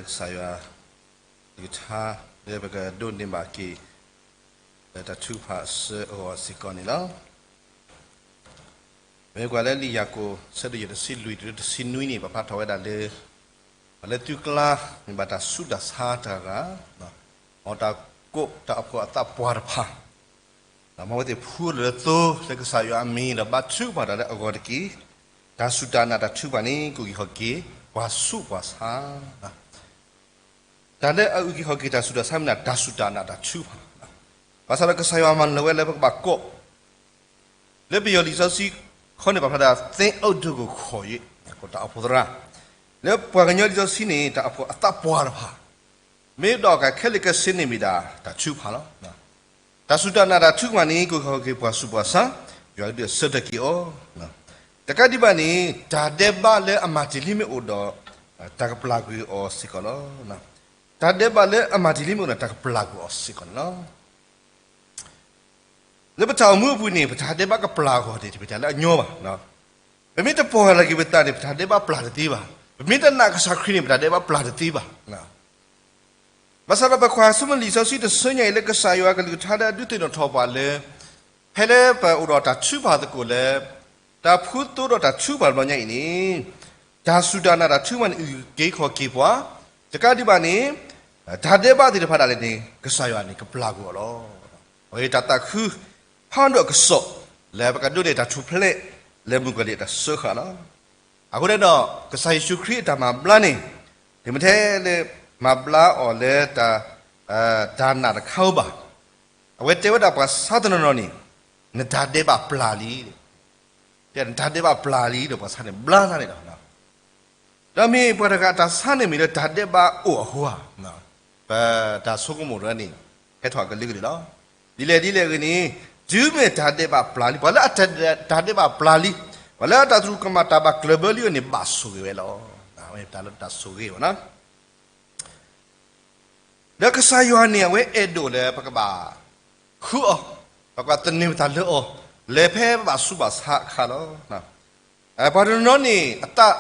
ကစၢ်ယွၤကလုၢ်ကထါလၢပကဒိးန့ၢ်ဘၣ်က့ၤ လၢတၢ်ထုကဖၣ်အဆၢအဂီၢ်စ့ၢ်ကီးန့ၣ်လီၤ. မ့ၢ်ကွၢ်လၢလံာ်ယၤကိာ် ဆၢဒိၣ်ယဲၢ် တဆံလွံၢ်တုၤလၢတဆံနွံန့ၣ် ပာ်ဖျါထီၣ်ဝဲဒၣ်လၢ ပှၤလၢသုကျါ မ့ၢ်ဘၣ်တၢ်ဆူးတၢ်ဆါတဂၤဂၤ, အီၣ်တၢ်ကိးတၢ်အိၣ်ဖှိၣ်အသးပှၢ်တဖၣ် မ်အဝဲသ့ၣ်ဖှူလၢသိလၢကစၢ်ယွၤအမံၤဒီးဘါထုကဖၣ်တၢ်လၢအဂီၢ်တက့ၢ်. တၢ်စူၢ်တၢ်နာ်တၢ်ထုကဖၣ်န့ၣ် ကအိၣ်က့ၤခီၣ်က့ၤ ပှၤဆူးပှၤဆါ တၢ်လၢအအုၣ်က့ၤခီၣ်က့ၤတၢ်ဆူးတၢ်ဆါမ့ၢ်ဒၣ် တၢ်စူၢ်တၢ်နာ်တၢ်ထုကဖၣ်, ဘၣ်ဆၣ်ဒီးကစၢ်ယွၤမၤလၢၤဝဲလၢပကဘၣ်ကိး လၢပယီၤလံာ်စီဆှံခီန့ၣ် ပာ်ဖျါဒၣ် သ့အိၣ်ဒိၣ်ကိၢ်ခီၣ်ယ့ၣ် တၢ်အိၣ်ဖှိၣ်သရၣ်, လၢပှၤကညီလံာ်စီဆှံန့ၣ် တၢ်အိၣ်ဖှိၣ်အသးပှၢ်တဖၣ် မ့ၢ်ဒီးကခဲလၢာ်ခဲဆ့န့ၣ်မ့ၢ်ဒၣ်တၢ်ထုကဖၣ်လီၤ. တၢ်စူၢ်တၢ်နာ်တၢ်ထုကဖၣ်န့ၣ် ကအိၣ်က့ၤခီၣ်က့ၤပှၤဆူးပှၤဆါ, ယွၤကဒုးဆၢထၢၣ်က့ၤအီၤ, တကးဒံးဘၣ်န့ၣ် တၢ်ဒဲးဘးလၢအမၤတ့ၢ်လံမ့ၢ်အိၣ်ဒီး တၢ်ကပျၢ်ကွံာ်အီၤစ့ၢ်ကီးလီၤ. တၢ်ဒဲးဘးလၢအမၤတ့ၢ်လံမ့ၢ်အိၣ်ဒီး တၢ်ကပျၢ်ကွံာ်အီၤစ့ၢ်ကီးန့ၣ်လီၤ. လၢပတၢ်အိၣ်မူအပူၤန့ၣ် ပတၢ်ဒဲးဘးကပျၢ်အဂီၢ်န့ၣ် တမ့ၢ်တၢ်လၢအညီဘၣ်. ပမ့ၢ်တပီၢ်ယၢ်လီၤက့ၤပသးန့ၣ် ပတၢ်ဒဲးဘးပျၢ်တသ့ဘၣ်. ပမ့ၢ်တနာ်ကစၢ်ခရံာ်န့ၣ် ပတၢ်ဒဲးဘးပျၢ်တသ့ဘၣ်. ဘၣ်ဆၣ်ဒီးပကွၢ်ဆၢၣ်မဲာ်လံာ်စီဆှံတဆၢညါအံၤ လၢကစၢ်ယွၤကလုၢ်ကထါလၢအဒုးသ့ၣ်နီၣ်ထီၣ်ပှၤလၢ ဖဲလၢပအိၣ်ဒီးတၢ်ထုကဖၣ်သကိးလၢ တၢ်ဖှူသိဒီးတၢ်ထုကဖၣ်တဘျီညါအံၤန့ၣ် တၢ်စူၢ်တၢ်နာ်တၢ်ထုကဖၣ်န့ၣ် အုၣ်က့ၤခီၣ်က့ၤပှၤ, တကးဒံးဘၣ်န့ၣ် တၢ်ဒဲးဘးသ့ၣ်တဖၣ်ဒၣ်လဲာ်န့ၣ် ကစၢ်ယွၤန့ၣ် ကပျၢ်ကွံာ်အီၤလီၤ. အဝဲတၢ်သးခု ဖးဒိၣ်အကစီၣ် လၢပကဒိးန့ၢ်တၢ်ထူၣ်ဖျဲး လၢမုၣ်ကီၢ်လံၢ်အတၢ်စၢဃာ်လီၤ. အဃိန့ၣ်ဒီး ကစၢ်ယ့ၣ်ၡူးခရံာ်အတၢ်မၤဘျါန့ၣ် တမ့ၢ်ထဲလၢ မၤဘျါအီၤလၢ တၢ်နာ်တခါဧိၤဘၣ်. အဝဲတဲဝဲဒၣ်ပှၤဆါတနီၤနီၤန့ၣ် နတၢ်ဒဲးဘးပျၢ်လံ, နတၢ်ဒဲးဘးပျၢ်လံဒီးပှၤဆါန့ၣ်ဘျါသးန့ၣ်လီၤ. ဒီးမ့ၢ်ပှၤတဂၤအတၢ်ဆါန့ၣ်မ့ၢ်လၢ တၢ်ဒဲးဘးအိၣ်အဃိဧါ. ပတၢ်ဆိကမိၣ်တဖၣ်န့ၣ် ဟဲထီၣ်ကလုာ်ကလုာ်လီၤ. ဒ်လဲၣ်ဒ်လဲၣ်ဂ့ၤန့ၣ် တုၤမ့ၢ်တၢ်ဒဲးဘးပျၢ်လံ, ပှၤလၢအတၢ်ဒဲးဘးပျၢ်လံ, ပှၤလၢအတၢ်သရူးကမၣ်တၢ်ဘၣ်ကျၢၢ်ဘၢလံအီၤန့ၣ် ဘၣ်ဆိၣ်ဂ့ၤဝဲလီၤ. တၢ်လၢတၢ်ဆိၣ်ဂ့ၤဘၣ်နီၤ ဒီးကစၢ်ယွၤန့ၣ် အဝဲအဲၣ်ဒိးလၢပကဘၣ်ဃုအီၤ, ပကဘၣ်သန့ၤပသးလၢအီၤ, လဲၤဖဲပဘၣ်ဆူးဘၣ်ဆါအခါလီၤ. ပှၤတနီၤနီၤန့ၣ် အသး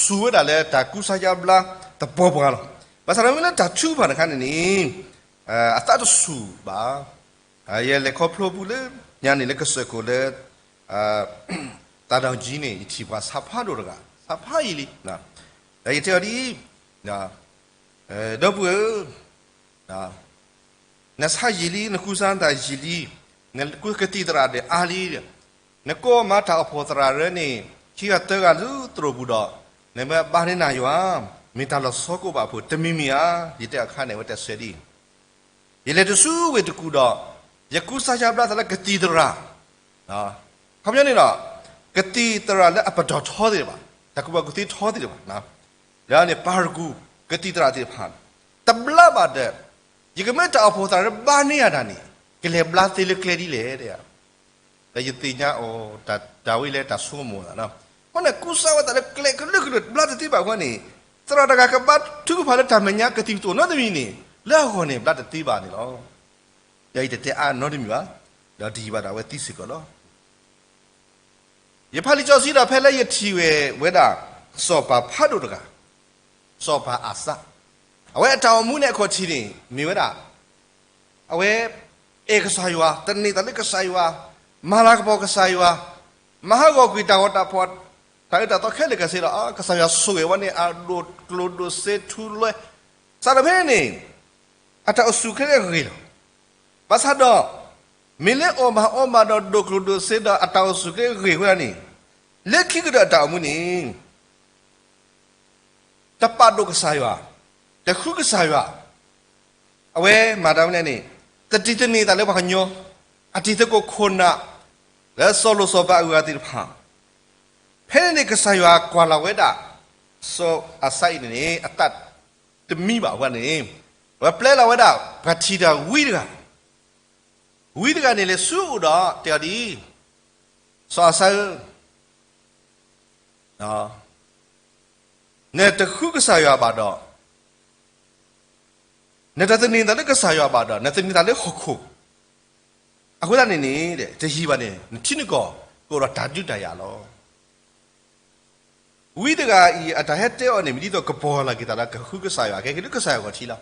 စူၤဝဲဒၣ်လၢတၢ်ကူစါယါဘျါသပှၢ်ပှၢ်လီၤ. ဘၣ်ဆၣ်ဒီးမ့ၢ်လၢတၢ်ထုကဖၣ်တခါန့ၣ်န့ၣ် အသးတစူၤဘၣ်. ယလဲၤခီဖျိပူၤလၢညါန့ၣ် လၢကစၢၢ်ခိၣ်လၢ သးဒီကၠံန့ၣ် ယထံၣ်ပှၤဆါဖးဒိၣ်တဂၤ ဆါဖးယံာ်လံ. ဒီးယတဲအီၤဒ်အံၤ, ဒီပုၢ်ဧၢ, နဆါယံာ်လံ, နကူစါနသးယံာ်လံ, နကူကသံၣ်သရၣ်ဒီးအါလံ, နကိးမၤတၢ်အိၣ်ဖှိၣ်သရၣ်ရၢန့ၣ် ခံဂၤသၢဂၤလၢသရိာ်ပူၤဒီး နမ့ၢ်ဘါန့ၢ်နၤယွၤ, မ့ၢ်တၢ်လီၤဆီကအိၣ်ဘၣ်အဖိ တမံၤမံၤဧါ. ယတဲအခါန့ၣ် အဝဲတဲဆၢဒ်အံၤ ယလဲၤတဆူဝ့ၢ်တကူၣ်ဒီး ယကူစါယါဘျါသးလၢကသံၣ်သရၣ်, ခီပညီန့ၣ်ဒီး ကသံၣ်သရၣ်လၢအပတီၢ်ထီသ့ၣ်တဖၣ်, တၢ်ကူၣ်ဘၣ်ကူၣ်သ့ထီသ့ၣ်တဖၣ်, လၢန့ၣ်ပၢ်တကူၣ် ကသံၣ်သရၣ်သ့ၣ်တဖၣ်, တဘျါဘၣ်ဒီး ယကမ့ၢ်တၢ်အိၣ်ဖှိၣ်သရၣ်လၢဘါန့ၢ်ယၤတၢ်န့ၣ် ကလဲၤဘျါသ့လၢကျဲဒ်လဲၣ်. ဒီးယသ့ၣ်ညါအီၤ တၢ်ဝဲလၢတၢ်ဆိကမိၣ်သးနီၤ. အဃိန့ၣ် ကူစါဝဲသးလၢကျဲကလုာ်ကလုာ် ဘျါတသ့ဘၣ်အဃိန့ၣ် သရၣ်တဂၤကဘါထုကဖၣ်လၢတၢ်မဲာ်ညါကသံၣ်ကသီၣ်နီတမံၤန့ၣ် လၢအဂီၢ်န့ၣ် ဘျါတသ့ဘၣ်န့ၣ်လီၤ. ဒီးယတတဲအါနီတမံၤဘၣ်, ဒီးတယံာ်ဘၣ်ဒီးအဝဲသံစ့ၢ်ကီးလီၤ. ယဖးလံာ်စီဆှံဒီးဖဲလၢယထံၣ်ဝဲဝဲဒၣ် စီၤပၤဖးဒိၣ်တဂၤ, စီၤပၤအၤစၢ်, အဝဲအတၢ်အိၣ်မူန့ၣ်အခီၣ်ထံးန့ၣ် မ့ၢ်ဝဲဒၣ် အဝဲ အဲၣ်ကစၢ်ယွၤ, သန့ၤသးလၢကစၢ်ယွၤ, မၤလၤကပီၤကစၢ်ယွၤ, မၤဟးဂီၤကွံာ်တၢ်ဂီၤတၢ်ဖီၣ်, တၢ်အၢတၢ်သီခဲလၢာ်ခဲဆ့ဒီး ကစၢ်ယွၤဆိၣ်ဂ့ၤဝဲန့ၣ် အဒိၣ်ကျိၣ်ဒိၣ်စ့ထူလွဲ, စးထီၣ်ဖဲန့ၣ်န့ၣ် အတၢ်အိၣ်ဆူၣ်ချ့ဂ့ၤလီၤ. ဘၣ်ဆၣ်ဒီး မ့ၢ်လၢအီၣ်ဘၣ်အီဘၣ်ဒီးဒိၣ်ကျိၣ်ဒိၣ်စ့ဒီးအတၢ်အိၣ်ဆူၣ်ချ့ဂ့ၤဝဲဒၣ်န့ၣ် လၢခံကတၢၢ်အတၢ်အိၣ်မူန့ၣ် တပာ်ဒိၣ်ကစၢ်ယွၤ, တဃုကစၢ်ယွၤ, အဝဲမၤတၢ်ဝဲန့ၣ်န့ၣ် သတံၢ်သန့ၤသးလၢပှၤကညီ, အတံၤသကိးခိၣ်နၢ်, လၢစီၤလိၤစီၤပၤအဂၤသ့ၣ်တဖၣ်, ဖဲန့ၣ်န့ၣ် ကစၢ်ယွၤကွၢ်လီၤဝဲဒၣ် စီၤအၤစၢ်အံၤန့ၣ်န့ၣ် အသးတမံဘၣ်အဃိန့ၣ် အဝဲပျဲလီၤဝဲဒၣ် ပှၤထံၣ်တၢ်ဝံတဂၤ, ဝံတဂၤန့ၣ်လဲၤဆူအအိၣ်ဒီး တဲအီၤဒ်အံၤ, စီၤအၤစၢ်ဧၢ, နတဃုကစၢ်ယွၤဘၣ်ဒီး, နတသန့ၤသးလၢကစၢ်ယွၤဘၣ်ဒီး နသန့ၤသးလၢဟီၣ်ခိၣ်, အဃိသတးန့ၣ်န့ၣ် တယံာ်ဘၣ်န့ၣ် နထံနကီၢ်ကအိၣ်ဒီးတၢ်ဒုးတၢ်ယၤလီၤ. ဝံတဂၤအံၤ အတၢ်ဟဲတဲအီၤန့ၣ် မ့ၢ်ဒ်သိးကပီၤလီၤက့ၤသးဒီးကဃုကစၢ်ယွၤ ကဲက့ၤဒုကစၢ်ယွၤဂီၤထံလီၤ.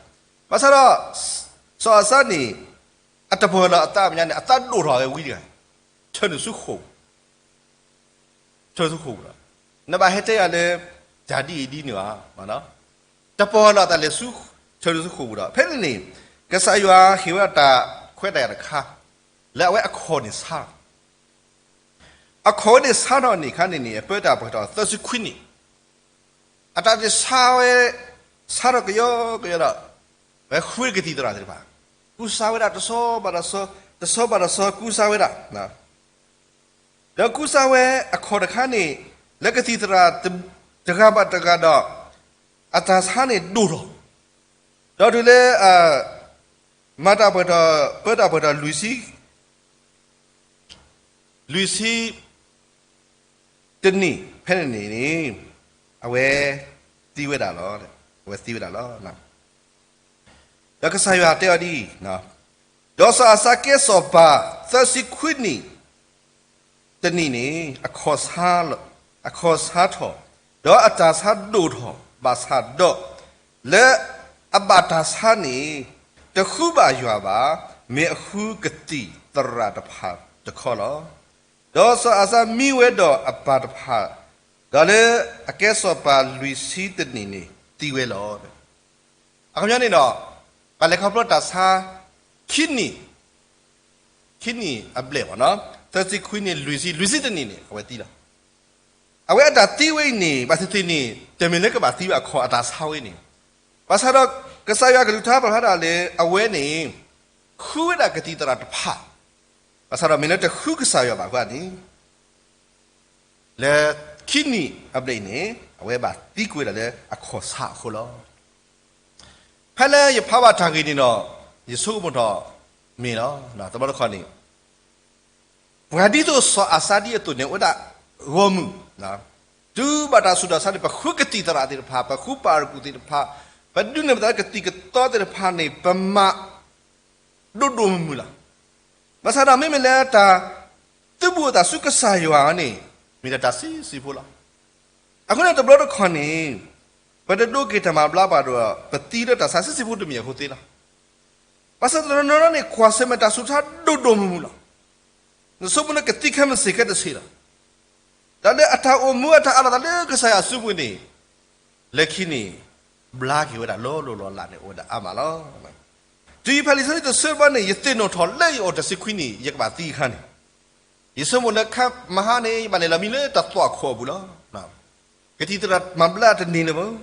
ဘၣ်ဆၣ်ဒီး စီၤအၤစါန့ၣ် အတပီၤလီၤအသးမဲာ်ညါန့ၣ် အသးဒိၣ်ထီၣ်ဝဲဝံတဂၤ ထၢနုာ်ဆူဃိာ် ထၢဆူဃိာ်ပူၤဒီး နဘၣ်ဟဲတဲယၤလၢ တၢ်ဒ်အံၤဒ်န့ၣ်ဘၣ်, တပီၤလီၤအသးလဲၤဆူ ထၢနုာ်ဆူဃိာ်ပူၤဒီး ဖဲန့ၣ်န့ၣ် ကစၢ်ယွၤဟ့ၣ်ဝဲဒၣ်တၢ်ခွဲးတၢ်ယာ်တခါ လၢအဝဲအခီၣ်န့ၣ်ဆါ အခီၣ်ဝဲန့ၣ်ဆါထီၣ်န့ၣ်ခါန့ၣ်န့ၣ် အပၢတၢ်ပှဲၤထီၣ်သၢဆံခွံနံၣ်, အတၢ်န့ၣ်ဆါဝဲ ဆါထီၣ်ကယီကယီဒီး ဝဲဃုကသံၣ်သရၣ်သ့ၣ်တဖၣ် ကူစါဝဲဒၣ်တဆီဘၣ်တဆီ တဆီဘၣ်တဆီ ကူစါဝဲဒၣ် ဒီးကူစါဝဲအခီၣ်တခါန့ၣ် လၢကသံၣ်သရၣ်တဂၤဘၣ်တဂၤဒီး အတၢ်ဆါန့ၣ်ဒိၣ်ထီၣ်, ဒီးတုၤလၢ မၤတၢ်ပှဲၤထီၣ် ပၢတၢ်ပှဲၤထီၣ်လွံၢ်ဆံ လွံၢ်ဆံ တနံၣ်ဖဲန့ၣ်န့ၣ် အဝဲသံဝဲဒၣ်လီၤ. အဝဲသံဝဲဒၣ်လီၤ. ဒီးကစၢ်ယွၤတဲအီၤဒ်အံၤ, ဒီးစီၤအၤစါကဲစီၤပၤသၢဆံခွံနံၣ် တနံၣ်န့ၣ် အခီၣ်ဆါထီၣ်, ဒီးအတၢ်ဆါဒိၣ်ထီၣ်ဘၣ်ဆၣ်ဒီး လၢအဘၣ်တၢ်ဆါန့ၣ် တဃုဘၣ်ယွၤဘၣ်, မ့ၢ်အဃုကသံၣ်သရၣ်တဖၣ်တခီလီၤ. ဒီးစီၤအၤစါမံဝဲဒီးအပၢ်တဖၣ်, ဒီးလၢအကဲစီၤပၤလွံၢ်ဆံတနံၣ်န့ၣ် သံဝဲလီၤ. အခီပညီန့ၣ်ဒီး ပှၤလဲၤခီဖျိတၢ်ဆါ ခံနံၣ်, ခံနံၣ်အဘျဲၣ်ဘၣ်နီၤ, သၢဆံခွံနံၣ် လွံၢ်ဆံ လွံၢ်ဆံတနံၣ်န့ၣ် အဝဲသံလီၤ. အဝဲအတၢ်သံဝဲအံၤန့ၣ် ဘၣ်သ့ၣ်သ့ၣ်န့ၣ် တမ့ၢ်လၢကဘၣ်သံဝဲအခီၣ်အတၢ်ဆါဝဲန့ၣ်, ဘၣ်ဆၣ်ဒီး ကစၢ်ယွၤကလုၢ်ကထါပာ်ဖျါဒၣ်လၢအဝဲန့ၣ် ဃုဝဲဒၣ်ကသံၣ်သရၣ်တဖၣ်, ဘၣ်ဆၣ်ဒီးမ့ၢ်လၢတဃုကစၢ်ယွၤဘၣ်အဃိန့ၣ် လၢခံနံၣ်အဘျဲၣ်အံၤန့ၣ် အဝဲဘၣ်သံကွံာ်ဝဲဒၣ်လၢအခီၣ်ဆါအဃိလီၤ. ဖဲလၢယဖးဘၣ်တၢ်ဂ့ၢ်န့ၣ်ဒီး ယဆိကမိၣ်ထီၣ်မ့ၢ်လီၤ. တဘျီတခီၣ်န့ၣ် ပှၤဒ်သိးစီၤအၤစါဒ်အသိးန့ၣ် အိၣ်ဝဲဒၣ်ဂီၢ်မုၢ်, တုၤဘၣ်တၢ်ဆူးတၢ်ဆါန့ၣ် ပဃုကသံၣ်သရၣ်သ့ၣ်တဖၣ်, ပဃုပှၤအကူၣ်သ့ၣ်တဖၣ်, ပဒုးနဲၣ်ပသးလၢကသံၣ်ကသီသ့ၣ်တဖၣ်န့ၣ် ပမၤဒိၣ်ဒိၣ်မုၢ်မုၢ်လီၤ. ဘၣ်ဆၣ်ဒီးမ့မ့ၢ်လၢတၢ်သုးဘူးအသးဆူကစၢ်ယွၤန့ၣ် မ့ၢ်ဒၣ်တၢ်ဆံးဆံးဖိလီၤ. အဃိန့ၣ်တဘျီတခီၣ်န့ၣ် ပတဒိးက့ၤတၢ်မၤဘျါဘၣ်ဒီး ပသံလၢတၢ်ဆါဆံးဆံးဖိတမံၤအဃိသ့လီၤ. ဘၣ်ဆၣ်တနီၤနီၤန့ၣ် ကွၢ်ဆၢၣ်မဲာ်တၢ်ဆူးတၢ်ဆါဒိၣ်ဒိၣ်မုၢ်မုၢ်လီၤ. နဆိကမိၣ်လၢကသံခဲမုၢ်ဆ့ၣ်ခဲတဆ့လီၤ. တၢ်လၢအတၢ်အိၣ်မူအတၢ်အးလီၤသးလၢကစၢ်ယွၤအစုပူၤန့ၣ် လၢခံန့ၣ် ဘျါက့ၤဝဲဒၣ်လီၤလီၤလီၤလးန့ၣ် အိၣ်ဝဲဒၣ်အါမးလီၤ. တုၤယဖးလံာ်စီဆှံတဆၢတဘျီန့ၣ် ယသ့ၣ်နီၣ်ထီၣ်လၢယအိၣ်တဆံခွံနံၣ် ယကဘၣ်သံအခါန့ၣ် ယဆိကမိၣ်လၢခါမဟါန့ၣ် ယဘၣ်လဲၤလီၤမံလၢတၢ်သွၣ်ခိၣ်အပူၤလီၤ. ကသံၣ်သရၣ်မၤဘျါတန့ၢ်လၢၤဘၣ်.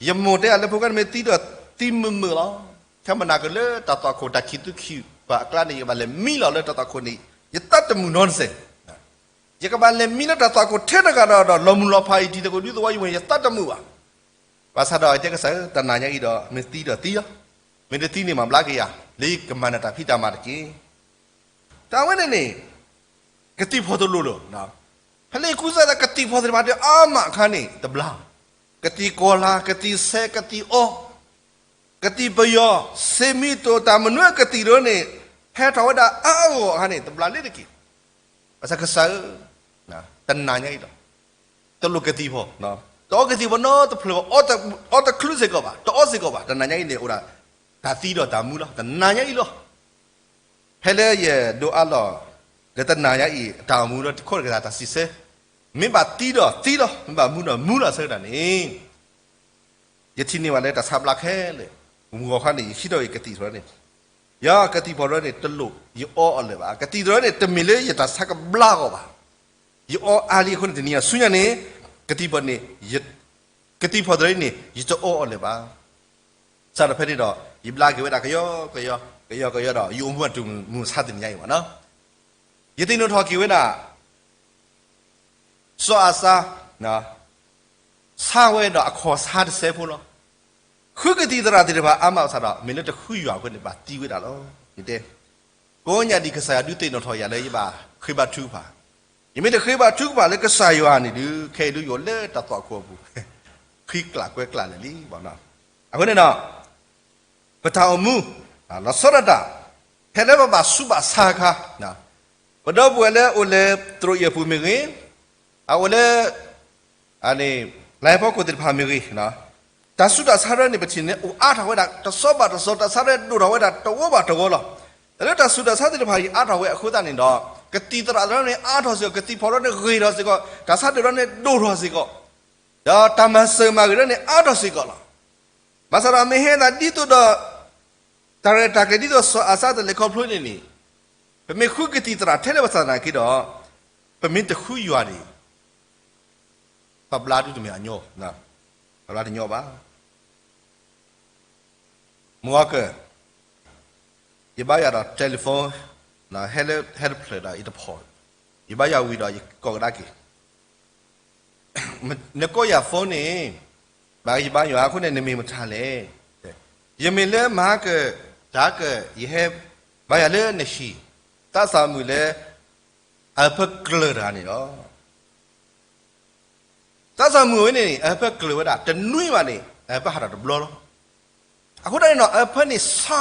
ယမိၢ်တဲအလၢဖိခွါန့ၣ်မ့ၢ်သံဒီးသံမုာ်မုာ်လီၤ. ခဲမုၢ်နၤကလၢတၢ်သွၣ်ခိၣ်တၢ်ခံးသူခံးပၤအကျါန့ၣ် ယကဘၣ်လဲၤမံလီၤလၢတၢ်သွၣ်ခိၣ်န့ၣ် ယသးတမုာ်နီတစဲး. ယကဘၣ်လဲၤမံလၢတၢ်သွၣ်ခိၣ်ထဲတဂၤဒီး ဒီးလီၤမုၢ်လီၤဖးအံၤ တံၤသကိးဒူသဝီယဝဲၢ် ယသးတမုာ်ဘၣ်. ဘၣ်ဆၣ်ဒီးတဲကစၢ်ဧၢ တနၤညါအံၤဒီး မ့ၢ်သံဒီးသံလီၤ. မ့ၢ်တသံန့ၣ်မၤဘျါက့ၤယၤ လၢယကမၤနၢၤတၢ်ဖံးတၢ်မၤတက့ၢ်. တၢ်ဝဲန့ၣ်န့ၣ် ကသံၣ်ဖီၣ်တလိၣ်လၢၤ. ဖဲလၢကူစါသးကသံၣ်ဖီၣ်သ့ၣ်တဖၣ်ဒီးအါမးအခါန့ၣ် တဘျါ. ကသံၣ်ကီၤလၤ ကသံၣ်ဆဲး ကသံၣ်အီ ကသံၣ်ပယီၤ စ့မံတိၣ် တၢ်မနုၤကသံၣ်ဒ်န့ၣ် ဟဲထီၣ်ဝဲဒၣ်အါအါဂီၢ်ဂီၢ်အခါန့ၣ် တဘျါလၢတက့ၢ်. ဘၣ်ဆၣ်ကစၢ်ဧၢ တနၤညါအံၤဒီး တလိၣ်ကသံၣ်ဖီၣ်, တအီကသံၣ်ဖီၣ်နီတဖျၢၣ်ဘၣ်, အီတချုးစ့ၢ်ကီးဘၣ်, တအီစ့ၢ်ကီးဘၣ်, တနၤညါအံၤန့ၣ်အိၣ်ဒၣ် တၢ်သံဒီးတၢ်မူလီၤ, တနၤညါအံၤလီၤ. ဖဲလၢယဒိးအးလီၤ လၢတနၤညါအံၤ တၢ်အိၣ်မူလၢတခီတကသးတၢ်စံးဆၢ, မ့ၢ်ဘၣ်သံဒီးသံလီၤ, မ့ၢ်ဘၣ်မူဒီးမူလီၤဆၢကတီၢ်န့ၣ် ယထံၣ်န့ၢ်ဘၣ်လၢတၢ်ဆါဘျါခဲလၢာ်, မုၢ်ဂီၤခါန့ၣ် ယဟံးထီၣ်ယကသံၣ်ထီၣ်န့ၣ်, ယကသံၣ်ဖီၣ်ထီၣ်န့ၣ် တလိၣ်ယအီအီၤလၢၤဘၣ်, ကသံၣ်ထီၣ်န့ၣ် တမ့ၢ်လၢယတၢ်ဆါကဘျါအဂီၢ်ဘၣ်, ယအီအါလံအဃိန့ၣ် တနံၤညါဆူညါန့ၣ် ကသံၣ်ဖီၣ်န့ၣ် ကသံၣ်ဖီၣ်တရၢန့ၣ် ယတအီအီၤလၢၤဘၣ်. စးထီၣ်ဖဲန့ၣ်ဒီး ယဘျါက့ၤဝဲဒၣ်ကယီကယီ ကယီကယီဒီး ယအိၣ်မူအတုၤမုၢ်ဆါတနံၤညါအံၤဘၣ်နီၤ. ယသ့ၣ်နီၣ်ထီၣ်က့ၤဝဲဒၣ် စီၤအၤစါ ဆါဝဲဒီးအခီၣ်ဆါတစဲးဖိလီၤ. ဃုကသံၣ်သရၣ်သ့ၣ်တဖၣ်အါမးဘၣ်ဆၣ်ဒီး မ့ၢ်လၢတဃုယွၤအဃိန့ၣ် ဘၣ်သံဝဲဒၣ်လီၤ. ယတဲ ကိးညါဒံးကစၢ်ယွၤဒုးသ့ၣ်နီၣ်ထီၣ်ယၤလၢယဘၣ်ဃ့ဘါထုကဖၣ်, ယမ့ၢ်တဃ့ဘါထုကဖၣ်လၢကစၢ်ယွၤန့ၣ်ဒုး ခဲအံၤဒုးယအိၣ်လၢတၢ်သွၣ်ခိၣ်အပူၤ ဃံကျၢ်ကွဲကျၢ်လၢာ်လံဘၣ်နီၤ. အဃိန့ၣ်ဒီး ပတၢ်အိၣ်မူ လီၤဆီဒၣ်တၢ် ဖဲလၢပဘၣ်ဆူးဘၣ်ဆါအခါ, ပဒီပုၢ်ဝဲၢ်လၢအိၣ်လၢသရိာ်အံၤအပူၤမ့ၢ်ဂ့ၤ, အအိၣ်လၢ အန့ၣ် လါဟဲဖီခိၣ်သ့ၣ်တဖၣ်မ့ၢ်ဂ့ၤ, တၢ်ဆူးတၢ်ဆါရဲန့ၣ် ပထံၣ်န့ၣ် အိၣ်အါထီၣ်ဝဲဒၣ် တစီဘၣ်တစီ, တၢ်ဆါရဲဒိၣ်ထီၣ်ဝဲဒၣ်တဝီဘၣ်တဝီလီၤ. တၢ်လၢတၢ်ဆူးတၢ်ဆါသ့ၣ်တဖၣ်အံၤအါထီၣ်ဝဲအဃိသတးန့ၣ်ဒီး ကသံၣ်သရၣ်သ့ၣ်တဖၣ်န့ၣ် အါထီၣ်စ့ၢ်ကီး, ကသံၣ်ဖီၣ်ဒီးန့ၣ် ဂ့ၤထီၣ်စ့ၢ်ကီး, တၢ်ဆါဒိၣ်ဒီးန့ၣ် ဒိၣ်ထီၣ်စ့ၢ်ကီး, ဒီးတၢ်မၤစၢၤမၤဂ့ၤဒီးန့ၣ် အါထီၣ်စ့ၢ်ကီးလီၤ. ဘၣ်ဆၣ်ဒီးမ့ၢ်ဟဲသးဒ်သိးဒီး တၢ်ရဲၣ်တၢ်ကျဲၤဒ်သိးစီၤအၤစါတလဲၤခီဖျိန့ၣ်န့ၣ်, ပမ့ၢ်ဃုကသံၣ်သရၣ်ထဲလဲၣ်ဘၣ်ဆၣ်သနာ်က့ဒီး, ပမ့ၢ်တဃုယွၤန့ၣ် ပဘျါဒုတမ့ၢ်အညီ, ပဘျါတညီဘၣ်. မုၢ်ဂီၤကၢၢ်, ယဘါယွၤဒီး telephone ဟဲတဖျၢၣ်ဒီးယတဖီၣ်, ယဘါယွၤဝံၤဒီးယကိးကဒါက့ၤ, နကိးယၤ phone န့ၣ်, ဘၣ်ယဘါယွၤအဃိန့ၣ် နမ့ၢ်မတၤလဲၣ်. ယမ့ၢ်လၢမဟါကၢၢ်, တဟါကၢၢ် ယဟဲဘါယွၤလၢနဟံၣ်, သးစၢ်မုၣ်လၢ အဖၢကျၢၤတဂၤန့ၣ်လီၤ. သးစၢ်မုၣ်ဝဲန့ၣ်န့ၣ် အဖၢကျၢၤဝဲဒၣ် တနွံဘၣ်န့ၣ် အဖၢဟးထီၣ်တဘျီလီၤ. အဃိသတးန့ၣ်ဒီး အဖၢန့ၣ်ဆါ,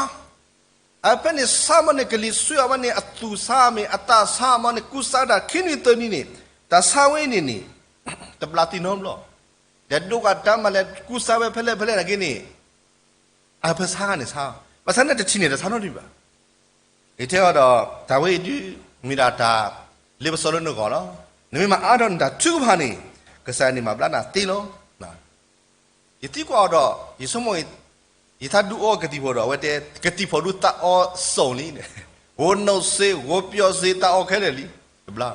အဖၢန့ၣ်ဆါမ့ၢ်န့ၣ် ကလံၤဆှံအီၤမ့ၢ်န့ၣ် အသူၣ်ဆါမ့ၢ် အသးဆါမ့ၢ်န့ၣ် ကူစါတၢ်ခံနွံသၢနွံန့ၣ်, တၢ်ဆါဝဲန့ၣ်န့ၣ် တဘျါသံနီတဘျီ, ဒီးဒိးကတၢ်မၤလဲၤကူစါဝဲဖဲလဲၣ်ဖဲလဲၣ်နာ်က့န့ၣ် အဖၢဆါန့ၣ်ဆါ, ဘၣ်ဆၣ်န့ၣ်တထံၣ်န့ၣ် တဆါနီတမံၤဘၣ်. ယတဲအီၤဒီး တၢ်ဝဲအံၤဒုး မ့ၢ်ဒၣ်တၢ်လ့ပစီလၢနဂီၢ်လီၤ. နမ့ၢ်မၤအါထီၣ်နတၢ်ထုကဖၣ်န့ၣ် ကစၢ်ယွၤန့ၣ်မၤဘျါနၤသ့လီၤ. ယသံကွၢ်အီၤဒီး ယဆိကမိၣ် ယထါဒုးအီကသံၣ်ဖီၣ်ဒီး အဝဲတဲ ကသံၣ်ဖီၣ်ဒုးသးအီစိာ်လံ, ဂိၤနီၣ်စ့ ဂိၤပျီစ့ သးအီခဲလၢာ်လံ, တဘျါ,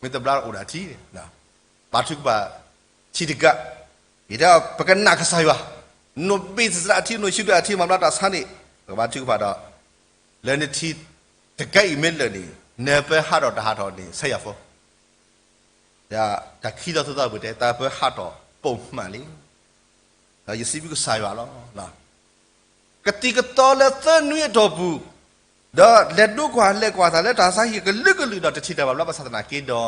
မ့ၢ်တဘျါအိၣ်ဒၣ်ထံ, ပာ်ထုကဖၣ်ထံတကး, ယတဲ ပကနၣ်ကစၢ်ယွၤ, နိၣ်ဘ့ၣ်သရၣ်အထံ နိၣ်ဆံးဒၢအထံ မၤဘျါတၢ်ဆါန့ၣ် ပကဘါထုကဖၣ်ဒီး လၢနထံတကးအံၤမ့ၢ်လၢာ်န့ၣ် နပၢဟးထီၣ်တဟးထီၣ်န့ၣ် ဆဲးယၤဖိ တၢ်ခံသီသီသီပူၤတဲ တၢ်ပၢဟးထီၣ်ပိာ်မးလံ. ဒီးယစံးဘျုးကစၢ်ယွၤလီၤ. ကသံၣ်ကသီလၢသၢနွံအတီၢ်ပူၤ, ဒီးလဲၤဒိကွၢ်လဲၤကွၢ်သးလၢတၢ်ဆါဟံၣ်ကလုာ်ကလုာ်ဒီးတထံၣ်တၢ်ဘၣ်ဘျါဘၣ်ဆၣ်သနာ်က့ဒီး,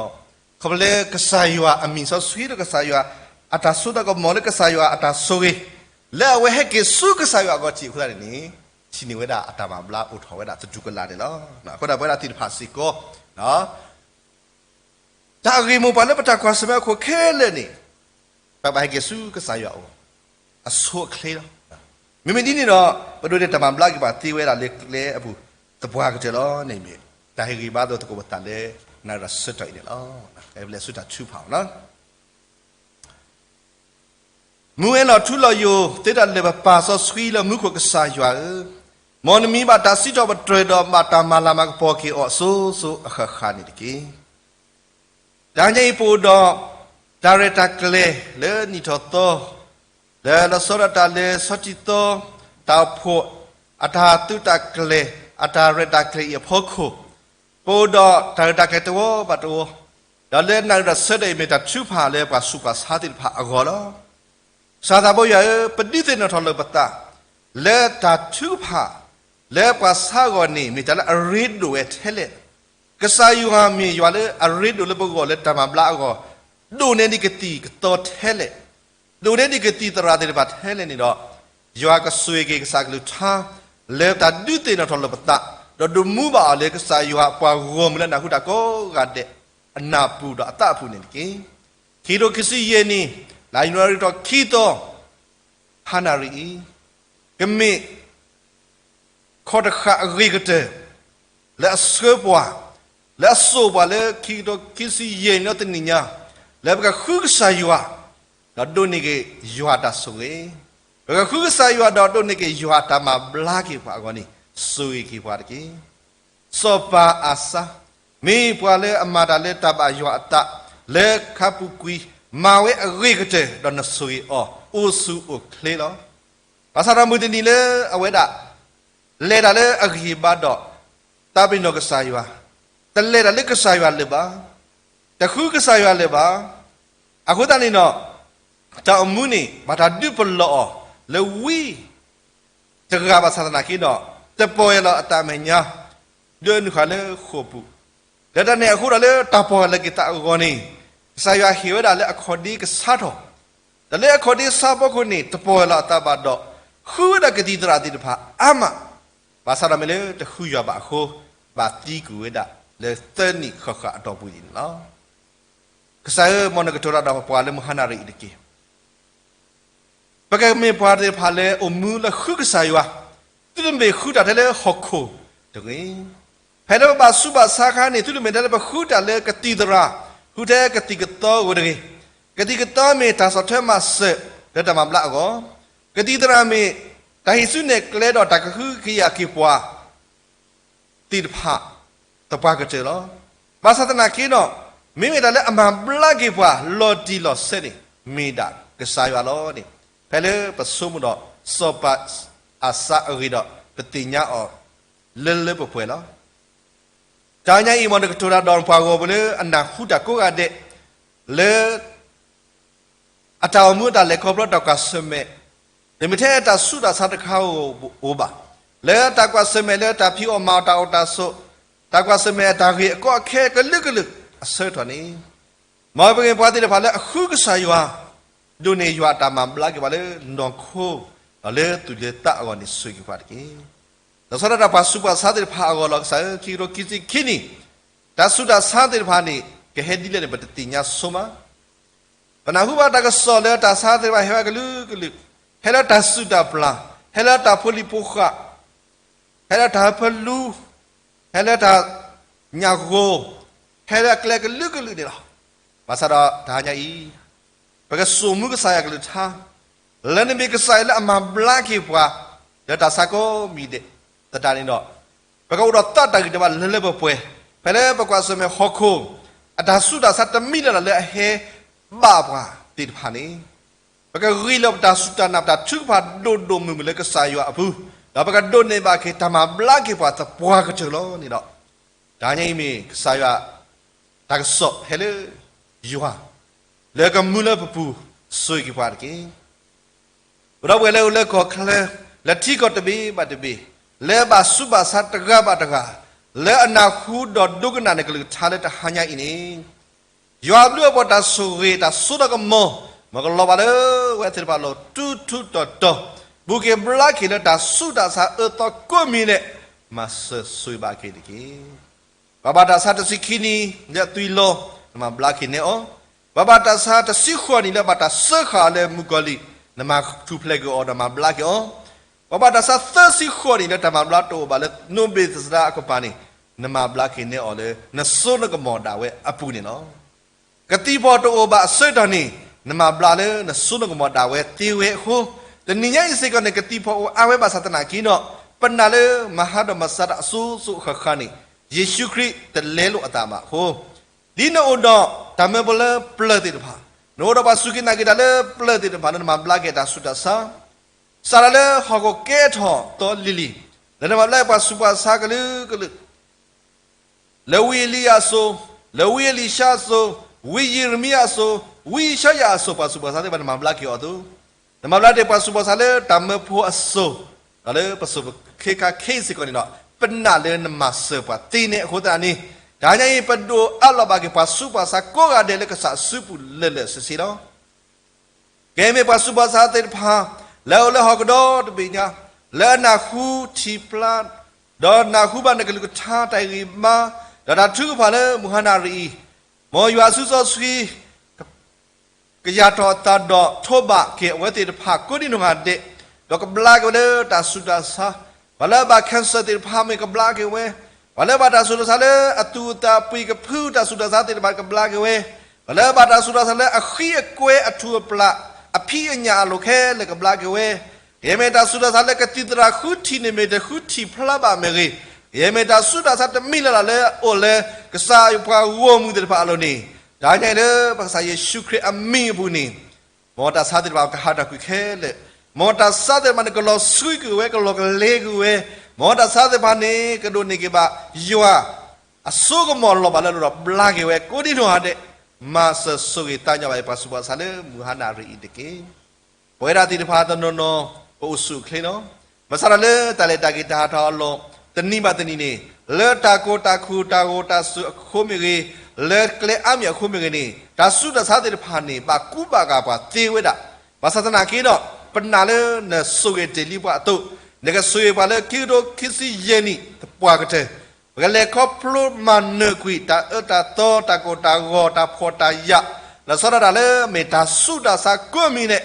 ခီဖျိလၢကစၢ်ယွၤအမံၤစီဆှံဒီးကစၢ်ယွၤအတၢ်စိတၢ်ကမီၤလၢကစၢ်ယွၤအတၢ်ဆိၣ်ဂ့ၤ, လၢအဝဲဟဲက့ၤဆူကစၢ်ယွၤအဂီၢ်ထံးအဃိသတးန့ၣ်န့ၣ်, ထံၣ်န့ၢ်ဝဲဒၣ်အတၢ်မၤဘျါအိၣ်ထီၣ်ဝဲဒၣ်သတူၢ်ကလာ်န့ၣ်လီၤ. အဃိဒီးပဝဲဒၣ်သ့ၣ်တဖၣ်စ့ၢ်ကီး တၢ်အဂ့ၢ်မိၢ်ပှၢ်လၢပတၢ်ကွၢ်ဆၢၣ်မဲာ်အခိၣ်ခဲလၢာ်န့ၣ်, ပဘၣ်ဟဲက့ၤဆူကစၢ်ယွၤအအိၣ်, အဆိအချ့လီၤ. မ့မ့ၢ်ဒ်န့ၣ်ဒီး, ပဒိးန့ၢ်တၢ်မၤဘျါက့ၤပှၤသ့ဝဲဒၣ်လၢကျဲအပူၤ, သပှၢ်ကတၢၢ်လီၤန့ၣ်မ့ၢ်, တၢ်ဟ့ၣ်ဂံၢ်ဘါသကိးပသးလၢ နၣ်ရံၣ်ဆၢကတီၢ်အံၤန့ၣ်လီၤ. ပလဲၤဆူတၢ်ထုကဖၣ်လီၤ. မူဝဲလီၤထူလီၤယိာ်သ့တၢ်လၢာ် ပပၢ်စီဆှံလၢမူခိၣ်ကစၢ်ယွၤဧၢ, မ်နမံၤဘၣ်တၢ်စံးထီၣ်ပတြၢၤဒီးဘၣ်တၢ်မၤလၤမၤကပီၤက့ၤအီၤအစိၤစိၤအဃၣ်ဃၣ်န့ၣ်တက့ၢ်. တနံၤအံၤပအိၣ်ဒီး တၢ်ရဲၣ်တၢ်ကျဲၤလၢနံၣ်ထီၣ်သီ, လၢလီၤဆီဒၣ်တၢ်လၢဆီထံသီ, တၢ်အိၣ်ဖှိၣ်, အတၢ်သုးတၢ်ကျဲၤ, အတၢ်ရဲၣ်တၢ်ကျဲၤအံၤအဖီခိၣ်, ပအိၣ်ဒီးတၢ်ရဲၣ်တၢ်ကျဲၤတဝီဘၣ်တဝီ, ဒီးလၢနၣ်ရံၣ်ဆၢကတီၢ်အံၤမ့ၢ်တၢ်ထုကဖၣ်လၢပှၤဆူးပှၤဆါသ့ၣ်တဖၣ်အဂီၢ်လီၤ. ကစၢ်သးဘိယွၤဧၢ, ပဒုးသ့ၣ်နီၣ်ထီၣ်လိာ်ပသး လၢတၢ်ထုကဖၣ်လၢပှၤဆါအဂီၢ်န့ၣ် မ့ၢ်တၢ်လၢအရ့ဒိၣ်ဝဲထဲလဲၣ်. ကစၢ်ယွၤမ့ၢ်ယွၤလၢအရ့ဒိၣ်လၢပဂီၢ်လၢတၢ်မၤဘျါအဂီၢ်, ဒိၣ်န့ၢ်ဒံးကသံၣ်ကသီထဲလဲၣ်, ဒိၣ်န့ၢ်ဒံးကသံၣ်သရၣ်သ့ၣ်တဖၣ်ထဲလဲၣ်န့ၣ်ဒီး, ယွၤကဆိၣ်ဂ့ၤက့ၤကစၢ်ကလုၢ်ကထါ လၢတၢ်ဒုးသ့ၣ်နီၣ်ထီၣ်လိာ်ပသး, ဒီးဒုးမူဘၣ်အီၤလၢကစၢ်ယွၤအပှၤဂီၢ်မုၢ်လၢနၢ်ဟူတၢ်ကိးဂၤဒဲး အနၢ်ပူၤဒီးအသးအပူၤန့ၣ်တက့ၢ်. ခံကထိခံဆံယဲၢ်နံၣ်, လါယနူၤအါရံၤထီၣ်ခံသီ, ဟါနၣ်ရံၣ်အံၤ, ကမ့ၢ် ခီၣ်တဃာ်အဂ့ၤကတၢၢ် လၢအဆှၢပှၤ, လၢအစိာ်ပှၤလၢခံကထိခံဆံယဲၢ်နံၣ်တနံၣ်ညါ, လၢပကဃုကစၢ်ယွၤ, ဒီးဒိးန့ၢ်က့ၤယွၤတၢ်ဆိၣ်ဂ့ၤ, ပကဃုကစၢ်ယွၤဒီးဒိးန့ၢ်က့ၤယွၤတၢ်မၤဘျါက့ၤပှၤအဂီၢ်န့ၣ်, ဆိၣ်ဂ့ၤက့ၤပှၤတက့ၢ်. စီၤပၤအၤစါ, မ့ၢ်ပှၤလၢအမၤတၢ်လၢတၢ်ဘၣ်ယွၤအသး, လၢခါပူၤကွံာ်, မၤဝဲအဂ့ၤကတၢၢ် ဒီးနဆိၣ်ဂ့ၤအီၤ, အိၣ်ဆူၣ်အိၣ်ချ့လီၤ. ဘၣ်ဆၣ်ဒီးမုၢ်တနံၤလၢအဝဲဒၣ် လဲၤတၢ်လၢအဂံၢ်ဘါဒီး သးပ့ၤနီၣ်ကစၢ်ယွၤ, တလဲၤတၢ်လၢကစၢ်ယွၤလၢၤဘၣ်, တဃုကစၢ်ယွၤလၢၤဘၣ်. အဃိသတးန့ၣ်ဒီး တၢ်အိၣ်မူန့ၣ် ဘၣ်တၢ်ဒုးပလီၢ်အီၤလၢဝံ တဂၤဘၣ်ဆၣ်သနာ်က့ဒီး, တပီၢ်ယၢ်လီၤအသးမဲာ်ညါ, ဒၢနုာ်ဃာ်လၢဃိာ်ပူၤ, လၢတၢ်န့ၣ်အဃိဒီးလၢတၢ်ပီၢ်ယၢ်လီၤက့ၤသးအဂီၢ်န့ၣ်, ကစၢ်ယွၤဟ့ၣ်ဝဲဒၣ်လၢအခီၣ်ဒ့ကဆါထီၣ်, ဒီးလၢအခီၣ်ဒ့ဆါဖီခိၣ်န့ၣ် တပီၢ်ယၢ်လီၤအသးဘၣ်ဒီး, ဃုဝဲဒၣ်ကသံၣ်သရၣ်သ့ၣ်တဖၣ်အါမး, ဘၣ်ဆၣ်ဒီးမ့ၢ်လၢတဃုယွၤဘၣ်အဃိ, ဘၣ်သံကွံာ်ဝဲဒၣ်လၢသၢနံၣ်ဃၣ်ဃၣ်အတီၢ်ပူၤအံၤန့ၣ်လီၤ. ကစၢ်ဧၢ, မ်နကတိၤတၢ်ဒီးပှၤလၢမုၢ်ဟါနၣ်ရံၣ်အံၤတက့ၢ်. ပကမ့ၢ်ပှၤသ့ၣ်တဖၣ်လၢအိၣ်မူလၢဃုကစၢ်ယွၤ, သုတမ့ၢ်ဃုတၢ်ထဲလၢဟီၣ်ခိၣ်တဂ့ၤ. ဖဲလၢပဘၣ်ဆူးဘၣ်ဆါအခါန့ၣ် သုတမ့ၢ်ထဲလၢပဃုတၢ်လၢကသံၣ်သရၣ်, ဃုထဲကသံၣ်ကသီဧိၤတဂ့ၤ. ကသံၣ်ကသီမ့ၢ်တၢ်ဆီၣ်ထွဲမၤစၢၤလၢတၢ်မၤဘျါအဂီၢ်, ကသံၣ်သရၣ်မ့ၢ်တၢ်ဟံးစုနဲၣ်ကျဲဒီးတၢ်ကဟုကယာ်က့ၤပှၤ သ့ၣ်တဖၣ် သပှၢ်ကတၢၢ်လီၤ. ဘၣ်ဆၣ်သနာ်က့ဒီး, မ့မ့ၢ်တၢ်လၢအမၤဘျါက့ၤပှၤလီၤတံၢ်လီၤဆဲးန့ၣ် မ့ၢ်ဒၣ်ကစၢ်ယွၤလီၤန့ၣ်, ဖဲလၢပဆိကမိၣ်ဒီးစီၤပၤအၤစါအဂ့ၢ်ဒီး ပသ့ၣ်ညါအီၤလၢလၢပှဲၤပှဲၤလီၤ. တဟါညါအံၤ မ်နကတိၤတၢ်ဒီးပှၤဂီၢ်မုၢ်လၢအနၢ်ဟူတၢ်ကိးဂၤဒဲး လၢ အတၢ်အိၣ်မူအတၢ်လဲၤခီဖျိတၢ်ကွၢ်ဆၢၣ်မဲာ်, တမ့ၢ်ထဲတၢ်ဆူးတၢ်ဆါတခါဧိၤဘၣ်, လၢတၢ်ကွၢ်ဆၢၣ်မဲာ်လၢတၢ်ဖံးအီၣ်မၤအီၣ်တၢ်အိၣ်တၢ်ဆိး, တၢ်ကွၢ်ဆၢၣ်မဲာ်အတၢ်ဂ့ၢ်အကီအခဲကလုာ်ကလုာ်အဆၢကတီၢ်န့ၣ်, မ်ပကမ့ၢ်ပှၤသ့ၣ်တဖၣ်လၢအဃုကစၢ်ယွၤ, ဒိးန့ၢ်ယွၤအတၢ်မၤဘျါက့ၤပှၤလၢနီၢ်ခိ, ဒီးလၢသူၣ်လၢသးအဂီၢ်န့ၣ်ဆိၣ်ဂ့ၤက့ၤပှၤတက့ၢ်. လီၤဆီဒၣ်တၢ်ပှၤဆူးပှၤဆါသ့ၣ်တဖၣ်အဂီၢ်လီၤ. ကစၢ်ဧၢ, ခံကထိခံဆံခံနံၣ်, တၢ်ဆူးတၢ်ဆါသ့ၣ်တဖၣ်န့ၣ် ကဟဲဒ်လဲၣ်န့ၣ် ပတသ့ၣ်ညါဆိမး ပနၢ်ဟူဘၣ်တၢ်ကစီၣ်လၢတၢ်ဆါသ့ၣ်တဖၣ်ဟဲဝဲကလုာ်ကလုာ်, ဟဲလၢတၢ်စုၣ်တၢ်ပျၢ်, ဟဲလၢတၢ်ဖိလံၤဖိဃာ်, ဟဲလၢတၢ်ဟၢဖၢလူ, ဟဲလၢတၢ်ညၣ်ဂိၢ်, ဟဲလၢအကျဲကလုာ်ကလုာ်န့ၣ်လီၤ. ဘၣ်ဆၣ်ဒီးတဟါညါအံၤ ပကစိာ်မူကစၢ်ယွၤအကလုၢ်ကထါ, လၢနမ့ၢ်ကစၢ်ယွၤလၢအမၤဘျါက့ၤပှၤ လၢတၢ်ဆါကိးမံၤဒဲးသတးန့ၣ်ဒီး, ပကအိၣ်ဒီးသးတၢ်ဂံၢ်တၢ်ဘါလၢလၢပှဲၤပှဲၤ, ဖဲလၢပကွၢ်ဆၢၣ်မဲာ်ဟီၣ်ခိၣ် အတၢ်ဆူးတၢ်ဆါတမံၤလၢ်လၢ်လၢအဟဲဘၣ်ပှၤသ့ၣ်တဖၣ်န့ၣ်, ပကဂံၢ်လီၤပတၢ်စူၢ်တၢ်နာ်ပတၢ်ထုကဖၣ်ဒိၣ်ဒိၣ်မုၢ်မုၢ်လၢကစၢ်ယွၤအပူၤ, ဒီးပကဒိးန့ၢ်ဘၣ်က့ၤတၢ်မၤဘျါက့ၤပှၤသပှၢ်ကတၢၢ်လီၤန့ၣ်ဒီး, တဟါညါအံၤမ့ၢ်ကစၢ်ယွၤ တၢ်ကစီၣ်ဟဲလၢယွၤ, လၢကမူလၢပပူၤဆိၣ်ဂ့ၤက့ၤပှၤတက့ၢ်. ပဒီပုၢ်ဝဲၢ်လၢအိၣ်လၢကီၢ်ချၢ, လၢထံကီၢ်တဘ့ၣ်ဘၣ်တဘ့ၣ်, လၢဘၣ်ဆူးဘၣ်ဆါတဂၤဘၣ်တဂၤ, လၢအနၢ်ဟူဒီးဒိကနၣ်နကလုၢ်ကထါလၢတဟါညါအံၤန့ၣ်, ယွၤအဘျုးအဖှိၣ်တၢ်ဆိၣ်ဂ့ၤတၢ်စိတၢ်ကမီၤ, မ်ကလီၤဘၣ်လၢဝဲသ့ၣ်တဖၣ်လီၤထူထူတီၤတီၤ, ဘူးက့ၤဘျါက့ၤလၢတၢ်ဆူးတၢ်ဆါအၢသီကိးမံၤဒဲး, မၤစၢၤဆိၣ်ဂ့ၤဘၣ်က့ၤတက့ၢ်. ပှၤဘၣ်တၢ်ဆါတဆံခံနံၣ်လၢအသွံၣ်လီၤ, နမၤဘျါက့ၤနဲအီၤ. ပှၤဘၣ်တၢ်ဆါတဆံဃိးနံၣ်လၢဘၣ်တၢ်စၢဃာ်အီၤလၢမုၣ်ကီၤလံၢ်, နမၤထူၣ်ဖျဲးက့ၤအီၤဒီးမၤဘျါက့ၤအီၤ. ပှၤဘၣ်တၢ်ဆါသၢဆံဃိးနံၣ်လၢတၢ်မၤဘျါတအိၣ်ဘၣ်လၢ နိၣ်ဘ့ၣ်သရၣ်အကပၤန့ၣ်, နမၤဘျါက့ၤနဲအီၤလၢနစိနကမီၤဒၣ်ဝဲအပူၤန့ၣ်လီၤ. ကသံၣ်ဖီၣ်တအိၣ်ဘၣ်အဆၢကတီၢ်န့ၣ်, နမၤဘျါလၢနစိနကမီၤဒၣ်ဝဲသ့ဝဲအဃိ, တနံၤညါအံၤစ့ၢ်ကီးန့ၣ် ကသံၣ်ဖီၣ်အိၣ်အါဝဲဘၣ်ဆၣ်သနာ်က့ဒီး, ပနာ်လၢမၤဟါဒီးမၤစးတၢ်အစိၤစိၤအဃၣ်ဃၣ်န့ၣ်, ယ့ၣ်ၡူးခရံာ်တလဲလိာ်အသးဘၣ်အဃိ, ဒ်နအိၣ်ဒီးတၢ်မၢဖိလၢပျၢၤသ့ၣ်တဖၣ်, နအိၣ်ဒီးပှၤစူၢ်က့ၤနာ်က့ၤတၢ်လၢပျၢၤသ့ၣ်တဖၣ်လၢနမၤဘျါက့ၤတၢ်ဆူးတၢ်ဆါ စးထီၣ်လၢဟီၣ်ခိၣ်ကဲထီၣ်သီလံၤလံၤ, လၢနမၤဘျါပှၤဆူးပှၤဆါကလုာ်ကလုာ်, လၢဝံအ့လံယၤအစိၤ, လၢဝံအ့လံၡါအစိၤ, ဝံယံးရမံယၤအစိၤ, ဝံယၡါယၤအစိၤ ပှၤဆူးပှၤဆါသ့ၣ်တဖၣ်နမၤဘျါက့ၤအီၤအသိး, နမၤဘျါတ့ၢ်ပှၤဆူးပှၤဆါလၢတၢ်မၢဖိအစိၤ, ဒီးလၢပစိၤပခ့ခါခဲအံၤစ့ၢ်ကီးန့ၣ်ဒီး, ပနာ်လၢနမၤစၢၤပှၤသ့န့ၣ်အဃိသတးန့ၣ်, တဟါညါအံၤ ပဒိၣ်အးလီၤဘၣ်က့ၤပှၤဆူးပှၤဆါကိးဂၤဒဲးလၢကစၢ်အစုပူၤလၢာ်လၢာ်ဆ့ဆ့လီၤ. ကဲမ့ၢ်ပှၤဆူးပှၤဆါသ့ၣ်တဖၣ်, လၢအအိၣ်လၢဟီၣ်ကဒီတဘ့ၣ်ညါ, လၢအနၢ်ဟူထံၣ်ဖျါ, ဒီးနၢ်ဟူဘၣ်နကလုၢ်ကထါတၢ်ဂံၢ်ဘါ, ဒီးတၢ်ထုကဖၣ်လၢမုၢ်ဟါနၣ်ရံၣ်အံၤ, မ်ယွၤအစုစီဆှံ ကယၢ်ထီၣ်အသးဒီးထိးဘၣ်က့ၤအဝဲသ့ၣ်တဖၣ်ကိးဒံနီၢ်ဂၤဒဲး, ဒီးကဘျါက့ၤဝဲလၢတၢ်ဆူးတၢ်ဆါ, ပှၤလၢအဘၣ် cancer သ့ၣ်တဖၣ်မ့ၢ်ကဘျါက့ၤဝဲ, ပှၤလၢအဘၣ်တၢ်ဆူးတၢ်ဆါလၢအသူၣ်အသးပှံၤကဖုတၢ်ဆူးတၢ်ဆါသ့ၣ်တဖၣ်ကဘျါက့ၤဝဲ, ပှၤလၢအဘၣ်တၢ်ဆူးတၢ်ဆါလၢအဃံအကွဲအထူးအပျၢ်, အဖံးအညၣ်အလိၤခဲလၢာ်ကဘျါက့ၤဝဲ, ကယဲၢ်မ့ၢ်တၢ်ဆူးတၢ်ဆါလၢကသံၣ်သရၣ်ဃုထံၣ်န့ၣ်မ့ၢ်တဃုထံၣ်ဖျါဘၣ်မ့ၢ်ဂ့ၤ, ကယဲၢ်မ့ၢ်တၢ်ဆူးတၢ်ဆါတမံၤလၢ်လၢ်လၢအအိၣ်လၢ ကစၢ်ယွၤပှၤဂီၢ်မုၢ်သ့ၣ်တဖၣ်အလိၤန့ၣ်, တဟါညါအံၤလၢပကစၢ်ယ့ၣ်ၡူးခရံာ်အမံၤအပူၤန့ၣ်, မ်တၢ်ဆါသ့ၣ်တဖၣ်ကဟးထီၣ်ကွံာ်ခဲလၢာ်, မ်တၢ်ဆါသ့ၣ်တဖၣ်န့ၣ် ကလီၤဆှံကွံာ်ဝဲ ကလီၤကလဲကွံာ်ဝဲ, မ်တၢ်ဆါသ့ၣ်တဖၣ်န့ၣ် ကဒိးန့ၢ်က့ၤဘၣ် ယွၤ အစိကမီၤလီၤဘၣ်လၢအလိၤဒီးဘျါက့ၤဝဲ ကိးဒံနီၢ်ဂၤဒဲး, မၤစၢၤဆိၣ်ဂ့ၤသးညီဘၣ်အံၤ ပှၤဆူးပှၤဆါလၢမုၢ်ဟါနၣ်ရံၣ်အံၤတက့ၢ်. ပဝဲဒၣ်သ့ၣ်တဖၣ်တနီၤနီၤ ပအိၣ်ဆူၣ်အိၣ်ချ့လီၤ. ဘၣ်ဆၣ်ဒီးလၢတၢ်လဲၤတၢ်က့ၤတၢ်ဟးထီၣ်အလီၢ် တနံၤဘၣ်တနံၤန့ၣ်, လၢတၢ်ကိၢ်တၢ်ခူၣ်တၢ်ဂိၢ်တၢ်စူၤအဃိမ့ၢ်ဂ့ၤ, လၢကျဲအါမံၤအဃိမ့ၢ်ဂ့ၤန့ၣ်, တၢ်ဆူးတၢ်ဆါသ့ၣ်တဖၣ်န့ၣ် ဘၣ်ကူဘၣ်ဂာ်ပှၤသ့ဝဲဒၣ်. ဘၣ်ဆၣ်သနာ်က့ဒီး, ပနာ်လၢနဆိၣ်ဂ့ၤတ့ၢ်လံပှၤအသိး, နကဆိၣ်ဂ့ၤပှၤလၢခံကထိခံဆံယဲၢ်နံၣ်သပှၢ်ကတၢၢ် ပကလဲၤခီဖျိမၤနၢၤကွံာ်တၢ်အၢတၢ်သီ တၢ်ကိၢ်တၢ်ဂီၤ တၢ်ဖှီၣ်တၢ်ယာ် လီၤဆီဒၣ်တၢ်လၢမ့ၢ်တၢ်ဆူးတၢ်ဆါကိးမံၤဒဲး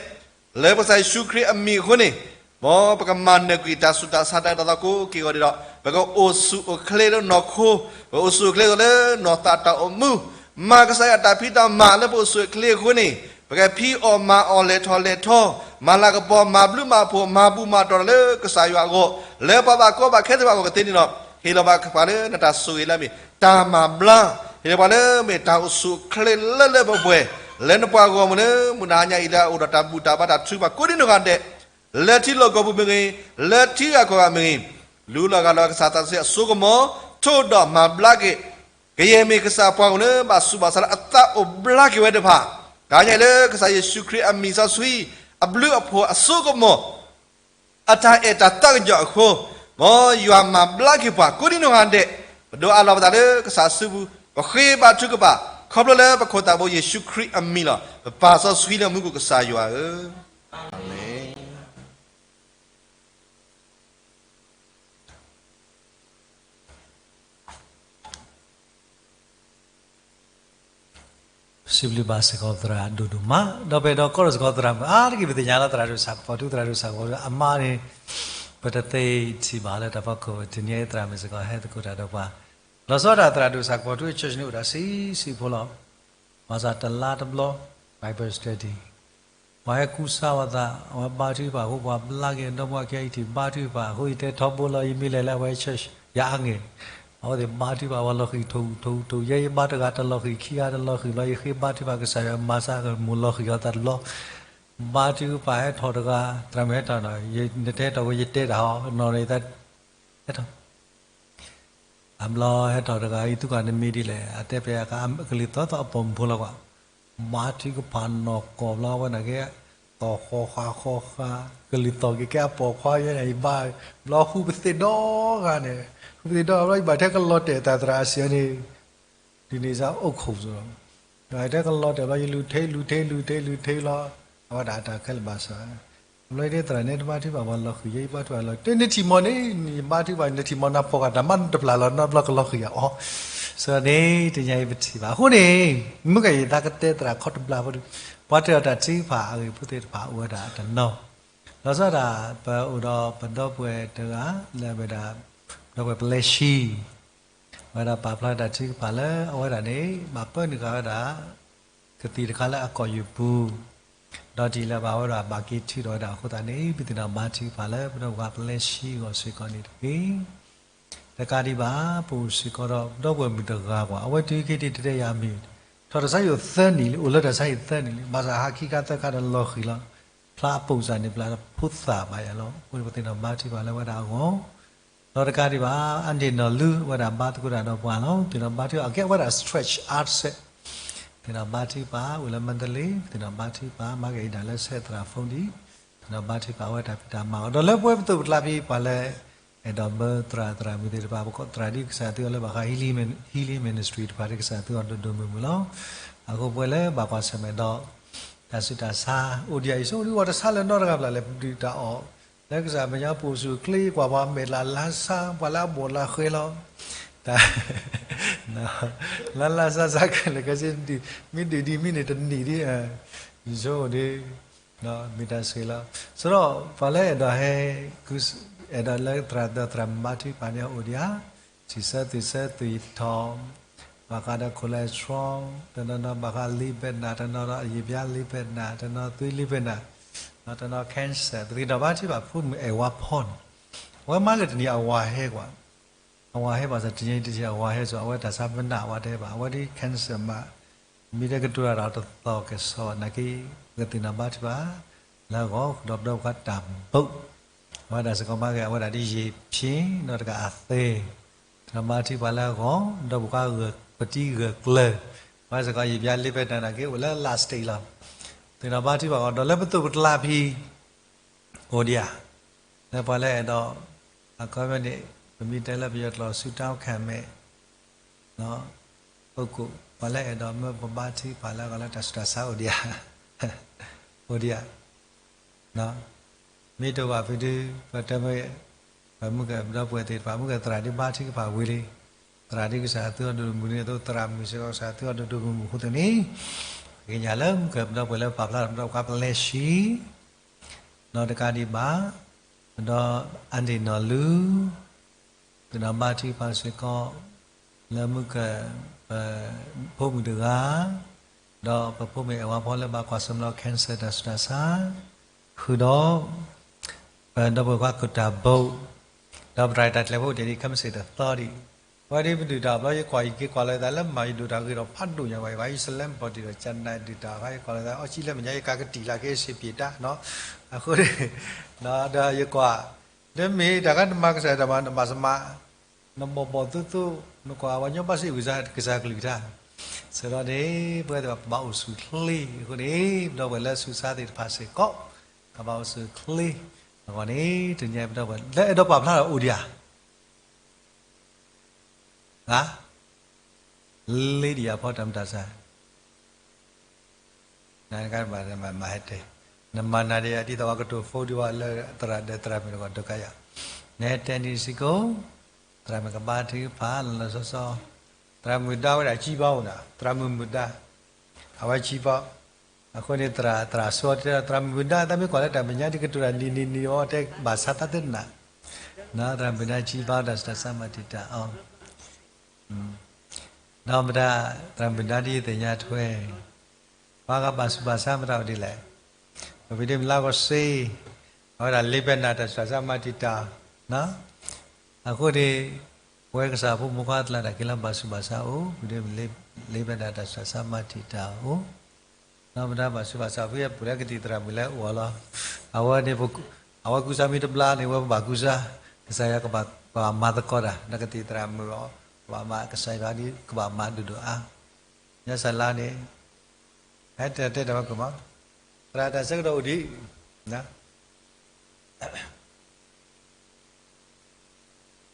လၢပကစၢ်ယ့ၣ်ၡူးခရံာ်အမံၤအဃိန့ၣ်, မ်ပကမၤနၢၤကွံာ်တၢ်ဆူးတၢ်ဆါတၢ်အၢတၢ်သီကိးက့ၤဂီၤဒံးဒီး ပကအိၣ်ဆူၣ်အိၣ်ချ့လၢနီၢ်ခိ, ပကအိၣ်ဆူၣ်အိၣ်ချ့ဒီးလၢနီၢ်သးတၢ်အိၣ်မူမၤကစၢ်ယွၤတၢ်ဖံးတၢ်မၤလၢပအိၣ်ဆူၣ်အိၣ်ချ့အဃိန့ၣ်, ပကဖံးအီၣ်မၤအီၣ်လဲၤထီၣ်လဲၤထီ, မၤလၤကပီၤ မၤဘျုးမၤဖှိၣ် မၤဘူၣ်မၤတီၢ်တၢ်လၢကစၢ်ယွၤအဂီၢ်, လၢပှၤဘၣ်ကီဘၣ်ခဲသ့ၣ်တဖၣ်အဂီၢ်ကသ့န့ၣ်ဒီး, ဟ့ၣ်လီၤဘၣ်ပှၤလၢနတၢ်ဆိၣ်ဂ့ၤလၢအမ့ၢ်တၢ်မၤဘျါ, ဟ့ၣ်လီၤပှၤလၢမ့ၢ်တၢ်အိၣ်ဆူၣ်အိၣ်ချ့လၢလၢပှဲၤပှဲၤ, လၢနပှၤဂီၢ်မုၢ်လၢမုၢ်နၤဟါညါအံၤလၢအအိၣ်ဒီးတၢ်ဘူၣ်တၢ်ဘါတၢ်ထုကဖၣ်ကိးဒံနီၢ်ဂၤဒဲး လၢထံလီၢ်ကီၢ်ပူၤမ့ၢ်ဂ့ၤ, လၢထံဂၤကီၢ်ဂၤမ့ၢ်ဂ့ၤ, လူလီၤဂာ်လီၤကစၢ်သးစီဆှံအစိကမီၤ, ထိၣ်ဒီးမၤဘျါက့ၤ, ကယဲၢ်မ့ၢ်ကစၢ်ပှၤဂီၢ်လၢဘၣ်ဆူးဘၣ်ဆါလၢအသးအိၣ်ဘျါက့ၤဝဲတဖၣ်, တၢ်ညါအံၤလၢကစၢ်ယ့ၣ်ၡူးခရံာ်အမံၤစီဆှံ, အဘျုးအဖှိၣ်အစိကမီၤ, အတၢ်အဲၣ်တၢ်သးကညီၤအဃိ, မ်ယွၤမၤဘျါက့ၤပှၤကိးဒံနီၢ်ဂၤဒဲး, ပဒိးအးလီၤပသးလၢကစၢ်စုပူၤ, ပဃ့ဘါထုကဖၣ်, ခီဖျိလၢပခိၣ်သးဘိယ့ၣ်ၡူးခရံာ်အမံၤလီၤ. ပပၢ်စီဆှံလၢမူခိၣ်ကစၢ်ယွၤဧၢ, အၤမ့ၣ်. စံးဘျုးဘၣ်စ့ၢ်ကီးသရၣ်ဒိၣ်ဒိၣ်မး, ဒီးပအဲၣ်ဒိးကိးထီၣ်စ့ၢ်ကီးသရၣ်မုၣ်အါတက့ၢ် ပသ့ၣ်ညါလၢသရၣ်ဒိၣ်ဆၣ်ကပီၤထူ သရၣ်ဒိၣ်ဆၣ်ကပီၤထူအမါန့ၣ်, ပတသ့ထံၣ်ဘၣ်လၢတၢ်ဖီခိၣ် တနံၤအံၤသရၣ်မုၣ်စ့ၢ်ကီးဟဲသကိးတၢ်ဒီးပှၤ, လီၤဆီဒၣ်သရၣ်ဒိၣ်ဆၣ်ကပီၤထူအ church န့ၣ်အိၣ်ဒီးဆံးဆံးဖိလီၤ. ဘၣ်ဆၣ်တလါတဘျီ Bible study ပှၤဟဲကူစါဝဲသး, အဝဲဘါထုကဖၣ်အဃိ ပှၤဘျါက့ၤဒီမါဝၤခံဂၤအံၤထံၣ် ဘါထုကဖၣ်အဃိ ယတဲထီဘိလီၤ ယမ့ၢ်လဲၤလၢအဝဲ church ယအါဂ့ၤ, အဝဲသ့ၣ်ဘါထုကဖၣ် ပှၤလီၤဃံၤထိၣ်ထိၣ်ထိၣ် ယဲယဘါတဂၤတလီၤဃံၤ ခံဂၤတလီၤဃံၤလီၤ ယဃ့ဘါထုကဖၣ်ကစၢ်ယွၤမၤစၢ်ကမိၣ်လီၤဃံၤအီၤသးတဘျီ, ဘါထုကဖၣ်ဟဲထီၣ်တဂၤ သရၣ်မုၣ်ဟဲထီၣ်နီၤ နတဟဲထီၣ်ဝဲ ယတဲတၢ်ဟီ နီၤန့ၣ် ဟဲထီၣ် အဘျီဟဲထီၣ်တဂၤအံၤ သုကီၢ်နမံၤဒ်လဲၣ် အတဲပျဲကလံၤသီသီအပိာ်မုၣ်ဖိလီၤကွၢ်, ဘါထုကဖၣ်နီၢ်ကီၢ်ဘျီဝဲနာ်က့, သီၣ်ဃီဃာ်ဃီဃာ်, ကလံၤသီၣ်က့ၤကဲအပိာ်ခွါယဲန့ၣ် ယဘါ, ဘျီဃုပသ့ၣ်ဒီဂၤန့ၣ်, ဃုပသ့ၣ်ဒီဂၤဘျီ ယဘၣ်ထဲကလီၤတဲာ်သးသရၣ်အစံးန့ၣ်, ဒ်န့ၣ်စ့ၢ်အိၣ်ခိၣ်စ့ၢ်, ယထဲကလီၤတဲာ်ဘျီ ယလူၤထံလူၤထံလူၤထံလူၤထံလီၤ, အဝဲဒၣ်အတၢ်ခဲလၢာ်ဘၣ်ဆၣ် ဘျီဒ်သရၣ်န့ၣ် တဘါထုကဖၣ်ပှၤလီၤဃံၤ ယဲယဘါထုကဖၣ်လီၤ တနထံၣ်မီၤန့ၣ် နဘါထုကဖၣ် နထံၣ်မီၤနၤဖီၣ်ဂၤ တၢ်မၤနတပျၢ်လီၤနီတဘျီကလီၤဃံၤယၤအီၤ, စ့ၢ်န့ၣ် တညါအံၤပထံၣ်ဘၣ် အဃိန့ၣ် မုၢ်ကယံာ်သးကတဲသရၣ်ခီတဘျီဖိဒီး ပှၤတ့ၢ်အီၤတၢ်ထုကဖၣ်အဂ့ၢ်ဖိသ့ၣ်တဖၣ်အိၣ်ဝဲဒၣ်တနီၤ, လီၤဆီဒၣ် ပအိၣ်ဒီးပဒီပုၢ်ဝဲၢ်တဂၤ လၢအဝဲဒၣ် ဒီပုၢ်ဝဲၢ်ပလဲၤဆှံ ဝဲဒၣ်ပာ်ဖျါတၢ်ထုကဖၣ်လၢအဝဲဒၣ်န့ၣ် ဘၣ်ပၢနုာ်ဃာ်ဝဲဒၣ် ကသံၣ်တခါလၢအကီၢ်ယုၢ်ပူၤ, ဒီးတံၢ်လၢဘၣ်ဝဲဒၣ်ဘၣ်က့ၤထုးထီၣ်ဝဲဒၣ်အဃိသတးန့ၣ် ပသ့ၣ်နီၣ်ဘါထုကဖၣ်လၢပဒီပုၢ်ဝဲၢ်ပလဲၤဆှံအဂီၢ်စ့ၢ်ကီးန့ၣ်တက့ၢ်. တကးဒံးဘၣ် ပအိၣ်စ့ၢ်ကီးဒီးပဒီပုၢ်ဝဲၢ်မုၣ်တဂၤကွၢ် အဝဲတုၤခဲအံၤတတဲယၤမ့ၢ် ထီၣ်တၢ်ဆါဟံၣ်အိၣ်သၢနံၣ်လံ အိၣ်လၢတၢ်ဆါဟံၣ်သၢနံၣ်လံ ဘၣ်ဆၣ်ဟးခံခါသၢခါဒီးလီၤဃံၤလီၤ. ဖျါအပိာ်စၢ်န့ၣ် ပျၢ်ဖိသၣ်ဘၣ်ယၤလီၤ. အဃိန့ၣ် ပသ့ၣ်နီၣ်ဘါထုကဖၣ်လၢဝဲဒၣ်အဂီၢ် ဒီးတကးဒံးဘၣ် အန့ၢ်နီၢ်လုၢ်ဝဲဒၣ်ဘါသကိးတၢ်ဒီးပှၤလီၤ. သ့ၣ်နီၣ်ဘါထုကဖၣ်အကဲဝဲဒၣ် stretch အါတစဲး, သ့ၣ်နီၣ်ဘါထုကဖၣ် အိၣ်လၢမန္တလေး သ့ၣ်နီၣ်ဘါထုကဖၣ် မၤက့ၤအံၤဒၣ်လၢဆဲးသရၣ် phone ဒံး, သ့ၣ်နီၣ်ဘါထုကဖၣ်ဝဲတၢ်ဖံးတၢ်မၤအီၤ ဒီးလၢပဝဲပသိးပကျါဖဲ ပှၤလၢ အဲၣ်ဒိးမၢသရၣ်သရၣ်မုၣ်သ့ၣ်တဖၣ် ပကိးသရၣ်ဒ်ကစၢ်ယွၤသုအီၤလၢဘၣ်ဃး healing ministry တဖၣ်ဒ်ကစၢ်ယွၤသုအီၤဒိၣ်ဒိၣ်မုၢ်မုၢ်လီၤ. အဃိပဝဲလၢဘၣ်ကွၢ်ဆၢၣ်မဲာ်ဒီး တၢ်ဆူးတၢ်ဆါ အိၣ်ဒံးအံၤ ဆိကမိၣ်ဒ်ဝဲတဆါလၢၤနီတဂၤဘၣ်လၢ ပဒုးတၢ်အီၣ် လၢကစၢ်မဲာ်ညါပအိၣ်ဆူၣ်အိၣ်ချ့ ကွၢ်ပှၤမဲာ်လၢ်လါဆါ ပှၤလၢအဘီၣ်လၢအဃဲလီၤ. တၢ် လါလါဆါဆါခဲလၢာ်ခဲဆ့ မ့ၢ်ဒုးဒံးမ့ၢ်န့ၣ်တနံၣ်ဒံး ယဆိကမိၣ်ဒ် မ့ၢ်တၢ်ဆှၢလီၤ. ဆိဒီးပှၤလၢအဲၣ်ဒိးဟဲ အဲၣ်ဒိးလၢသရၣ်ဒီးသရၣ်မုၣ်ဘါထုကဖၣ်န့ၣ်အိၣ်ဒံးဧါ, ထံၣ်ဆၢသုးဆၢသုးထီၣ် ဘၣ်ဃးဒီး cholesterol တနီၤနီၤ ဘၣ်ဃးလံာ်ဘဲးနၢ် တနီၤနီၤ ယံာ်ပျါလံာ်ဘဲးနၢ် တနီၤသွံၣ်လံာ်ဘဲးနၢ် တနီၤ cancer ပသ့ၣ်နီၣ်ဘါထုကဖၣ် ဖိမုၣ်အဲၣ်ဝါဖီန့ၣ် အဝဲမၤလၢတနံၤအဝၤဟဲကွၢ် အဝၤဟဲဘၣ်ဆၣ် တနံၤတနံၤအဝၤဟဲစိၤ အဝဲတၢ်ဆါမနုၤအဝၤတဟဲဘၣ် အဝဲဒ် cancer မး မ့ၢ်တကတိၤတၢ်ဒီးတသီၣ်ကစီၣ်နာ်က့ ပကသ့ၣ်နီၣ်ဘါထုကဖၣ် လၢအဂီၢ် ဒီးပဒီပုၢ်ဝဲၢ်တၢ်ဘိး အဝဲဒၣ်စ့ၢ်ကီးမၤက့ၤ အဝဲဒၣ်ဒ်ယံာ်ဖျါ ဒီးတကးအသ့ သ့ၣ်နီၣ်ဘါထုကဖၣ်လၢအဂီၢ် ဒီးပကပတံၢ်ဂၢၢ်ကျၢၤ အဝဲစ့ၢ်ကီးယံာ်ပျါလံာ်ဘဲးနၢ်နာ်က့ အိၣ်လၢ last stage လီၤ. သ့ၣ်နီၣ်ဘါထုကဖၣ်အဂီၢ် ဒီးလၢပသိးပကျါဖဲ အိၣ်ဒံးဧါ, လၢပှၤလၢအဲၣ်ဒိး အခီပညီန့ၣ် ပမ့ၢ်တဲလၢပယီၤကျိာ် ဆူတောင်းခံမယ် ပုဂ္ဂိုလ် ပှၤလၢအဲၣ်ဒိးမၢပဘါထုကဖၣ်လၢအဂီၢ်လၢတၢ်ဆူးတၢ်ဆါအိၣ်ဒံးဧါ, အိၣ်ဒံးဧါ, မ့ၢ်တအိၣ်ဘၣ်ဖဲဒုး ပတဲမ့ၢ် ပမုၢ်ကပဒီပုၢ်ဝဲၢ်သ့ၣ်တဖၣ် မုၢ်ကသရၣ်ဒ်ဘါထုကဖၣ်ဝံၤလံ သရၣ်ဒ်ကစၢ်ယွၤသူအီၤဒိၣ်ဒိၣ်မုၢ်မုၢ်န့ၣ်အသိး သရၣ်မုၣ်စ့ၢ်ကီးကစၢ်ယွၤသူအီၤဒိၣ်ဒိၣ်မုၢ်မုၢ်အဃိသတးန့ၣ်, ပသ့ၣ်ညါလၢမုၢ်ကၢၢ်ပဒီပုၢ်ဝဲၢ်လၢပာ်ဖျါထီၣ်ပဒီပုၢ်ဝဲၢ်ပလဲၤဆံ ဒီးတကးဒံးဘၣ်, ပဒီပုၢ်ဝဲၢ်အဒ့ၣ်နီၢ်လူ, ပဒီပုၢ်ဝဲၢ်ဘါထုကဖၣ်စ့ၢ်ကီး, လၢမုၢ်ကၢၢ်, ပ, ဖိမုၣ်တဂၤ, ဒီးပဖိမုၣ်အဲၣ်ဝါဖီလၢဘၣ်ကွၢ်ဆၢၣ်မဲာ်လီၤ cancer တၢ်ဆူးတၢ်ဆါ, ဃုာ်ဒီး ပဒီပုၢ်ဝဲၢ်ခွါခိၣ်တၢ်ဘိး, ဒီးပတၢ်ရဲၣ်တၢ်ကျဲၤဖိတ့ၢ်ဒံး ခဲမုၢ်ဆ့ၣ်တသီဒံး, ပဝဲဒ်ပဒုၣ်တၢ်ဘျီ ယကွၢ်ယက့ၤကွၢ်လီၤသးလၢမၤယဒိၣ်တၢ်ဂ့ၤဒီးဖးဒိၣ်ညါဝဲ ယကွၢ် ယစလဲဘီၣ်တံၢ်ဒီး ကနၣ်ဒုၣ်တၢ်ခါ ယကွၢ်လီၤသး အီစံလၢမဲာ်ညါ ယကးကတံာ်လၢက့ၤစ့ၢ်ပံးတၢ်နီၤ, အဃိန့ၣ်, ဒီးယကွၢ်, ဒီးမ့ၢ်တၢ်ခါနမၤကစၢ်တၢ်မၤ နဘၣ်စမး နဘီၣ်ဘီၣ်သိသိ, နကွၢ်ပှၤညီဘၣ်စံးဝံၤစါ ကစၢ်ကလုၢ်ကထါ, စးထီၣ်န့ၣ် ပဝဲသ့ၣ်တဖၣ် ကဘၣ်အိၣ်ဆူၣ်ချ့အဃိန့ၣ် ပဒီပုၢ်ဝဲၢ်လၢဆူးဆါသ့ၣ်တဖၣ်စ့ၢ်ကီး ကဘၣ်အိၣ်ဆူၣ်ချ့, အဂီၢ်န့ၣ် တနံၤအံၤပဒီပုၢ်ဝဲၢ် လၢအဲၣ်ဒိးပာ်ဖျါထီၣ်အိၣ်ဒံးဧါ လံဒံယၤဖီတၢ်မုာ်တၢ်ဆါ, နကဘၣ်မၤဟဲတဲ, နမၤနၤဒံးယၤ ဒ်သိးပှၤကတိၤ phone ဒံးဝဲလၢသရၣ်ဒီးသရၣ်မုၣ်တဂၤ ဒိးကါယၤ, နဟဲတဲန့ၣ်စ့ၢ်ကီး, သရၣ်မုၣ်ကဘါထုကဖၣ်လီၤလီၤဆီဆီ, သရၣ်မုၣ်ဒါဝဲဒၣ်ကံဘီအိၣ်နၤ သရၣ်မုၣ်မုၣ်ဒါ, အဝဲကံဘီ, အဃိန့ၣ် သရၣ်, သရၣ်စီတဲ သရၣ်မုၣ်ဒါ တၢ်မ့ၢ်ကွၢ်လၢတၢ်မဲာ်ညါ ဒ်ကတိၤတၢ်နံၤနံၤနံၤအီၤ တဲဘၣ်ဆါသးသ့တနၤ, သရၣ်မုၣ်ဒါကံဘီ တၢ်ဆူးတၢ်ဆါမၤတံာ်တာ်အီၤ, ဒီးမတၤ သရၣ်မုၣ်ဒါဒ်ယသ့ၣ်ညါထွဲ, ပှၤကဘၣ်ဆူးဘၣ်ဆါမတၤအိၣ်ဒ်လဲၣ်, ပဖံးဒ့မုၣ်လါကီၢ်စ့, အဝဲဒၣ်လ့ပနၢ်တၢ်ဆူးတၢ်ဆါမၤတံာ်တာ်, အဃိန့ၣ်, ပဝဲကစၢ်ဖိမုၣ်ခွါအကျါတၢ်က့ၤလီၤဘၣ်ဆူးဘၣ်ဆါအိၣ်, ဖံးဒ့မုၣ်လ့ပနၢ်တၢ်ဆူးတၢ်ဆါမၤတံာ်တာ်အိၣ်, ဒီးမတၤဘၣ်ဆူးဘၣ်ဆါ ဖုယပူၤလၢကသံၣ်သရၣ်မုၣ်လၢအိၣ်အီၤလီၤ, အဝဲန့ၣ်, အဝဲကူစါမ့ၢ်တဘျါန့ၣ် ဝဲပဘၣ်ကူစါ, ကစၢ်ယွၤကဘၣ်မၤသကိးတၢ် ဒီးကသံၣ်သရၣ်မုၣ်အီၤ, ကဘၣ်မၤကစၢ်ယွၤဒ်ကဘၣ်မၤဒိၣ်ဒိၣ်အါ, ညါစၢ်လါန့ၣ်, ဟဲတဲတဲတၢ်ဝဲကမး, သရၣ်တၢ်ဆၢကတီၢ်အိၣ်ဒံး,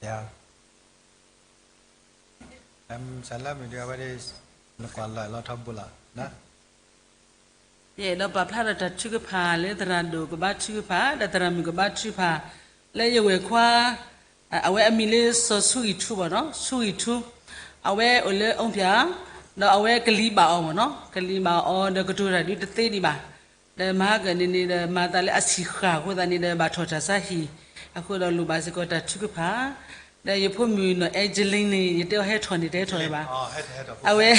ယၤ စၢ်လါမုၣ်ဒံးအဝဲဒၣ်, နကွၢ်လီၤလီၤထီဘိလီၤ, ယအဲၣ်ဒိးပာ်ဖျါဒီးတၢ်ထုကဖၣ်လၢသရၣ်ဒိၣ်ကဘါထုကဖၣ် ဒီးသရၣ်မုၣ်ကဘါထုကဖၣ်, လၢယဝဲၢ်ခွါ, အဝဲအမံၤလၢစီၤဆူဂံၢ်ထူဘၣ်နီၤ, ဆူဂံၢ်ထူ, အဝဲအိၣ်လၢအူဖၠၣ်, ဒီးအဝဲကလံၤဘၣ်အီၤမ့ၢ်နီၤ, ကလံၤဘၣ်အီၤ ဒီးကတိၤတၢ်ဒုးတသ့ဒံးဘၣ်, ဒီးမၤဟါကၢန့ၣ်န့ၣ်ဒီး မၤသးလၢအဆံးဃာ်အဃိသတးန့ၣ်ဒီး ဘၣ်ထီၣ်တၢ်ဆါဟံၣ်, အဃိဒီးလိၣ်ဘၣ်စ့ၢ်ကီးတၢ်ထုကဖၣ်, ဒီးယဖိမုၣ်နီၢ်အဲကလံန့ၣ် ယတဲအီၤဟဲထီၣ်န့ၣ် တဟဲထီၣ်ဘၣ်, အဝဲ,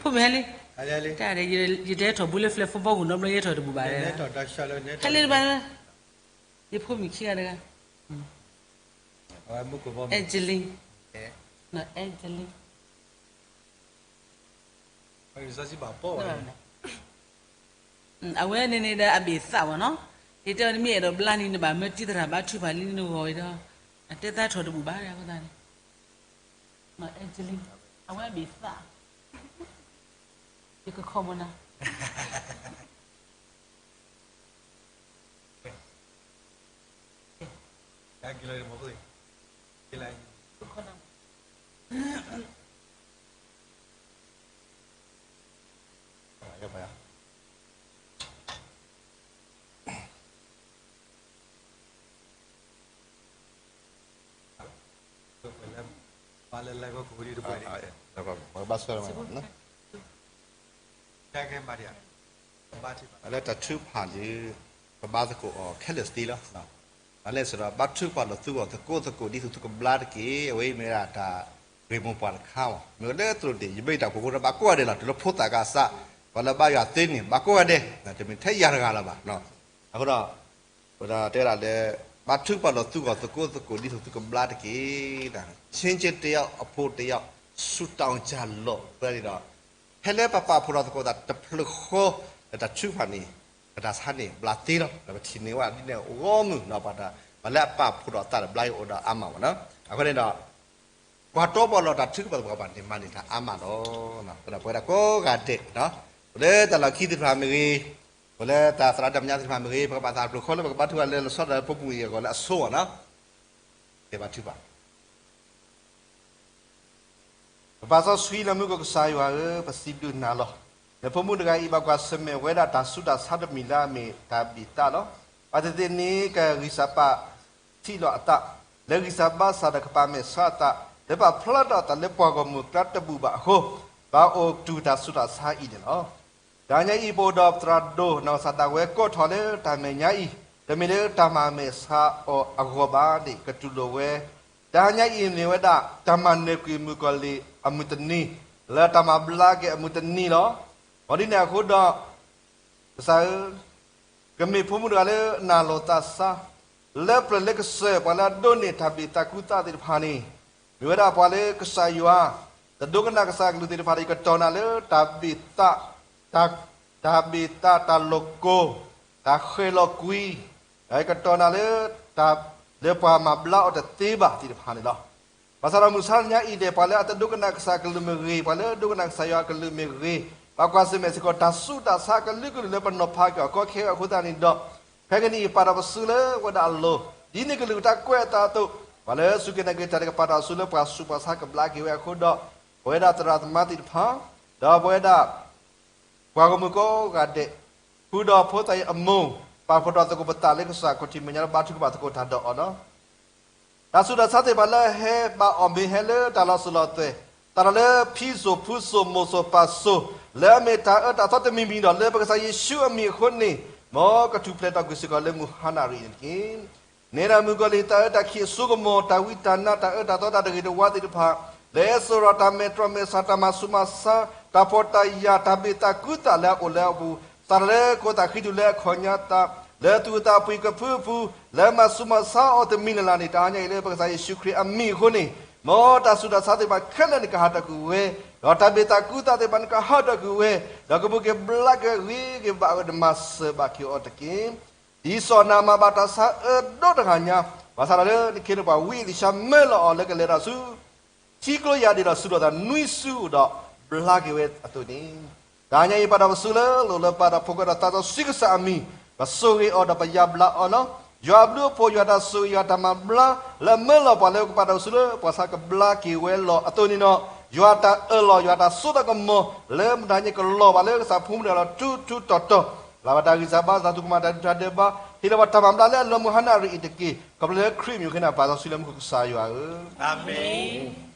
ဖိမုၣ်ဟဲလံ, ယတဲထီၣ်ဘူးလၢ flag football ပူၤနီတဘျီ ယဟဲထီၣ်တဘူးဘၣ်, ဟဲလံတဘၣ်, ယဖိမုၣ်ခံဂၤတဂၤ, အဲကလံ, အဲကလံ အဝဲန့ၣ်န့ၣ်ဒီးအဘ့ၣ်သးဘၣ်နီၤ, ယတဲအီၤနမ့ၢ်အဲၣ်ဒိးဘျါန့ၣ် နဘၣ်မၢတံၤသရၣ်ဘါထုကဖၣ်လံနဂီၢ်ဝဲဒီး, အတဲသးထီၣ်တဘူၣ်ဘၣ်အဃိသတးန့ၣ်, အဲကလံ, အဝဲအဘ့ၣ်သး, ယကခီမနၤ လၢတၢ်ထုကဖၣ်ဒီး ပဘါသကိးအီၤခဲလၢာ်သ့လီၤ. ဘၣ်လဲၣ်စ့ၢ်ဒီး ဘါထုကဖၣ်ဒီးသုဂီၢ်သကိးသကိးဒ်သိးသုကဘျါတက့ၢ်. အဝဲအံၤမ့ၢ်ဝဲဒၣ်တၢ်ဂ့ၢ်မိၢ်ပှၢ်တခါအံၤ မ့ၢ်ဝဲလၢသရိာ်တ့ၢ် ယမ့ၢ်တၢ်အိၣ်ဖှိၣ်ဖိဒီး ဘၣ်ကိးဂၤဒဲးလီၤ. တုၤလၢဖိသၣ်ကစၢ် ပှၤလၢဘါယွၤသ့န့ၣ် ဘၣ်ကိးဂၤဒဲး တမ့ၢ်ထဲယၤတဂၤလၢၤဘၣ်. အဃိဒီး ပတဲဝဲဒၣ်လၢ ဘါထုကဖၣ်ဒီးသုဂီၢ်သကိးသကိးဒ်သိးသုကဘျါတက့ၢ်. ဆ့က့တယီၣ်အဖိတယီၣ် ဆူတၢ်အီၣ်ကၢ်လီၢ်ဖဲန့ၣ်ဒီး ဖဲလၢပပာ်ဖှိၣ်ထီၣ်သကိးသးတဖျၢၣ်ဃီ လၢတၢ်ထုကဖၣ်န့ၣ် ပတၢ်ဆါန့ၣ် ဘျါသ့လီၤ. ဒီးပထံၣ်န့ၢ်ဝဲဒ်န့ၣ်အဂီၢ်မုၢ် ပှၤလၢအပာ်ဖှိၣ်ထီၣ်သးဒီးဘျါအိၣ်ဒီးအါမးမ့ၢ်နီၤ. အဃိန့ၣ်ဒီး ကွၢ်တီပီၢ်လီၤတၢ်ထုကဖၣ်သပှၢ်ပှၢ်န့ၣ် မၤန့ၢ်တၢ်အါမးလီၤ. ပဝဲဒၣ်ကိးဂၤဒဲး ပလၢတၢ်လီၢ်ခံသ့ၣ်တဖၣ်မ့ၢ်ဂ့ၤ, ပလၢတၢ်သရၣ်တၢ်မဲာ်ညါသ့ၣ်တဖၣ်မ့ၢ်ဂ့ၤ, ပကဘၣ်သးတဖျၢၣ်ဃီလၢပကဘါထုကဖၣ်လၢလီၤဆီဒၣ်တၢ်လၢဖိမုၣ်အဂီၢ်လၢအဆိအီၤနီၤ. ကဘါထုကဖၣ် ပပၢ်စီဆှံလၢမူခိၣ်ကစၢ်ယွၤဧၢ, ပစံးဘျုးနၤလီၤ. လၢဖိမုၣ်တဂၤအံၤ ဘၣ်ကွၢ်ဆၢၣ်မဲာ်ဝဲဒၣ်တၢ်ဆူးတၢ်ဆါတမံၤလၢအမ့ၢ်တၢ်ဘံၣ်သးလီၤ. ဘၣ်သ့ၣ်သ့ၣ်န့ၣ် ကဂံၢ်စၢ်ဘါထုကဖၣ်ထံၣ်လိာ်အသး, လၢဂံၢ်စၢ်ဘါစၢ်ဒီးကပာ်မဲာ်ဆှးအသး လၢပာ်ဖျါထီၣ်အသးလၢပှၤဂီၢ်မုၢ်အကျါတဘူၣ်ဘၣ်အဃိ, ဘၣ်အိၣ်တူၢ်တၢ်ဆူးတၢ်ဆါအံၤန့ၣ်လီၤ. တဟါညါအံၤ ပအိၣ်ဒီးပသရၣ်ဒိၣ်နီၢ်ကစၢ်ဒၣ်ဝဲကိးထီၣ်လၢတၢ်မဲာ်ညါအံၤ, တမ့ၢ်လၢတၢ်မၤမဲာ်ဆှးအီၤအဂီၢ်ဘၣ်န့ၣ် ကတူၢ်လိာ်ဝဲ, တဟါညါအံၤမ့ၢ်ဝဲဒၣ် တၢ်မၤနၢၤကွံာ်မုၣ်ကီၤလံၢ်အမုၢ်တနံၤ, လၢတၢ်မၤဘျါက့ၤအမုၢ်တနံၤလီၤ. မ်ဒ်န့ၣ်အဃိဒီး ကစၢ်ဧၢ, ကမ့ၢ်ဖိမုၣ်တဂၤလၢအနာ်လီၤသးစၢ်, လၢပျၢၤလၢကစၢၢ် ပှၤလၢအဒိးန့ၢ်တၢ်ဘၣ်သးကူသးသ့ၣ်တဖၣ်န့ၣ်, မ့ၢ်ဝဲဒၣ်ပှၤလၢကစၢ်ယွၤ တဒိကနၣ်ကစၢ်အကလုၢ်သ့ၣ်တဖၣ်ဒီး ယကတီၢ်နၤလၢတၢ်ဘၣ်သး, တၢ်, တၢ်ဘၣ်သးတၢ်လိာ်ကိၢ်, တၢ်ဃဲၤလီၤကွံာ်, ဒီးယကတီၢ်နၤလၢတၢ်လၢပှၤမၤဘျါအီၤတသ့ဘၣ်သ့ၣ်တဖၣ်န့ၣ်လီၤ. ဘၣ်ဆၣ်ဒီးမုၢ်ဆါတနံၤညါအံၤဒဲး ပှၤလၢအတဒိကနၣ်ကစၢ်အကလုၢ်မ့ၢ်ဂ့ၤ, ပှၤလၢဒိကနၣ်ကစၢ်ယွၤအကလုၢ်မ့ၢ်ဂ့ၤ, ဘၣ်ကွၢ်ဆၢၣ်မဲာ်စ့ၢ်ကီး တၢ်ဆူးတၢ်ဆါအကလုာ်ကလုာ်လၢပနီၤဖးက့ၤအီၤကီခဲအံၤအဃိသတးန့ၣ်ဒီး, ခဲကနံၣ်အံၤပာ်ဒီးပစုလၢဝဲဒၣ်အလိၤ, ဒ်န့ၣ်ကလုၢ်ကထါကွဲးအသးအသိး, ပှၤလၢစူၢ်က့ၤနာ်က့ၤတၢ်ဒီးကပာ်တၢ်ဆူးလၢပှၤဆူးပှၤဆါကဘျါက့ၤဝဲအဃိဒီး, ပဝဲဒၣ်သရၣ်သမါသ့ၣ်တဖၣ်, ဒီးပဝဲဒၣ် ပှၤဂီၢ်မုၢ်ကိးဂၤဒဲး, ဃုာ်ဒီးဖိသၣ်အံၤအမိၢ်, ပာ်ဖှိၣ်ထီၣ်သကိးပသးလၢကစၢ်ခီၣ်ထံးမဲာ်ညါလၢဘါထုကဖၣ်သကိးတၢ်ဒီးအီၤလီၤ. တၢ်ဆူးတၢ်ဆါသ့ၣ်တဖၣ်လၢအဟဲဘၣ်အီၤမ့ၢ်ဟဲလၢတၢ်လီၤစိၤလီၤသွဲၣ်, စးထီၣ်လၢဖံစိၤဖုစိၤမိၢ်စိၤပၢ်စိၤ, လၢအမ့ၢ်တၢ်အၢတၢ်သီတမံၤမံၤဒီး လၢပကစၢ်ယ့ၣ်ၡူးအမံၤအဃိန့ၣ်, မ်ကထူၣ်ဖျဲးထီၣ်ကွံာ်စ့ၢ်ကီးလၢမုၢ်ဟါနၣ်ရံၣ်အံၤန့ၣ်တက့ၢ်. နဲဒၣ်မုၣ်ကီၤလံၢ် တၢ်အၢတၢ်ခံးအစိကမီၤ, တၢ်ဝံတၢ်နါ, တၢ်အၢတၢ်သီတၢ်တဂ့ၤတဝါသ့ၣ်တဖၣ်, လၢအဲၣ်စရီး တၢ်မဲာ်တြီမဲာ်ဆှး, တၢ်မၤဆူးမၤဆါ, တၢ်ဖှီၣ်တၢ်ယာ်, တၢ်ဘၣ်သးကူသးလၢအအိၣ်လၢအပူၤ, စးထီၣ်လၢကိးသးဃံတူာ်လၢအခီၣ်ညါသး, လၢသူၣ်အုးသးအုးပှံၤကဖုအပူၤ, လၢမၤဆူးမၤဆါအီၤတမံၤလၢ်လၢ်န့ၣ်, တဟါညါအံၤလၢပကစၢ်ယ့ၣ်ၡူးခရံာ်အမံၤအဃိန့ၣ်, မ်တၢ်ဆူးတၢ်ဆါသ့ၣ်တဖၣ်ခဲလၢာ်န့ၣ်ကဟးထီၣ်ကွံာ်ဝဲ, ဒီးတၢ်ဘၣ်သးကူသးသ့ၣ်တဖၣ်န့ၣ်ကဟးထီၣ်ကွံာ်ဝဲ, ဒီးကဘၣ်က့ၤဘျါက့ၤဂ့ၤက့ၤဘၣ်အဂီၢ်န့ၣ် မၤစၢၤဘၣ်က့ၤအီၤတက့ၢ်. ဒ်စီၤနၤအမါဘၣ်တၢ်ဆါအၢဒီတဂၤညါ, ဘၣ်ဆၣ်ဒီးလၢနခ့န့ၣ် ပှၤဝံအ့လံၤၡါမၢလီၤအီၤလၢကလဲၤတၢ်ဆူ ထံကျိယၢ်ဒ့ၣ်ဒီးစူးထီၣ်သးနွံစုဒီး ဘျါက့ၤဝဲအသိးန့ၣ်, တဟါညါအံၤပာ်ဒီးပစုလၢလိၤလၢပၢ်ဒီးဖိခွါဒီးသးစီဆှံကစၢ်အမံၤ, ပဆိၣ်ဂ့ၤအီၤဒီးပယါဘျါအီၤလီၤ. ယွၤအဘျုးအဖှိၣ်, ယွၤတၢ်ဆိၣ်ဂ့ၤ, ယွၤတၢ်မၤဘျါ, လၢအမၢလီၤပှၤလၢကပာ်တၢ်ဆူးလၢပှၤဆါကဘျါက့ၤဝဲလီၤအသိးန့ၣ်ဒီး, ယွၤတၢ်အၢၣ်လီၤ, ယွၤတၢ်စိတၢ်ကမီၤ, လၢမုၢ်တဟါညါကလီၤဘၣ်လၢကစၢ်ဖိမုၣ်တဂၤလီၤ ထူထူတီတီ, လၢ်ဘၣ်တၢ်ဂံၢ်စၢ်ဘါစၢ်, သူၣ်ကမၣ်တၢ်ဒုးတၢ်ဒဲးဘး, ဟ့ၣ်လီၤဘၣ်တၢ်မၤဘျါလၢအလီၤမုၢ်ဟါနၣ်ရံၣ်အံၤတက့ၢ်. ခီဖျိလၢခရံာ်အမံၤအဃိန့ၣ် ပာ်စီဆှံလၢမူခိၣ်ကစၢ်ယွၤဧၢ, အၤမ့ၣ်.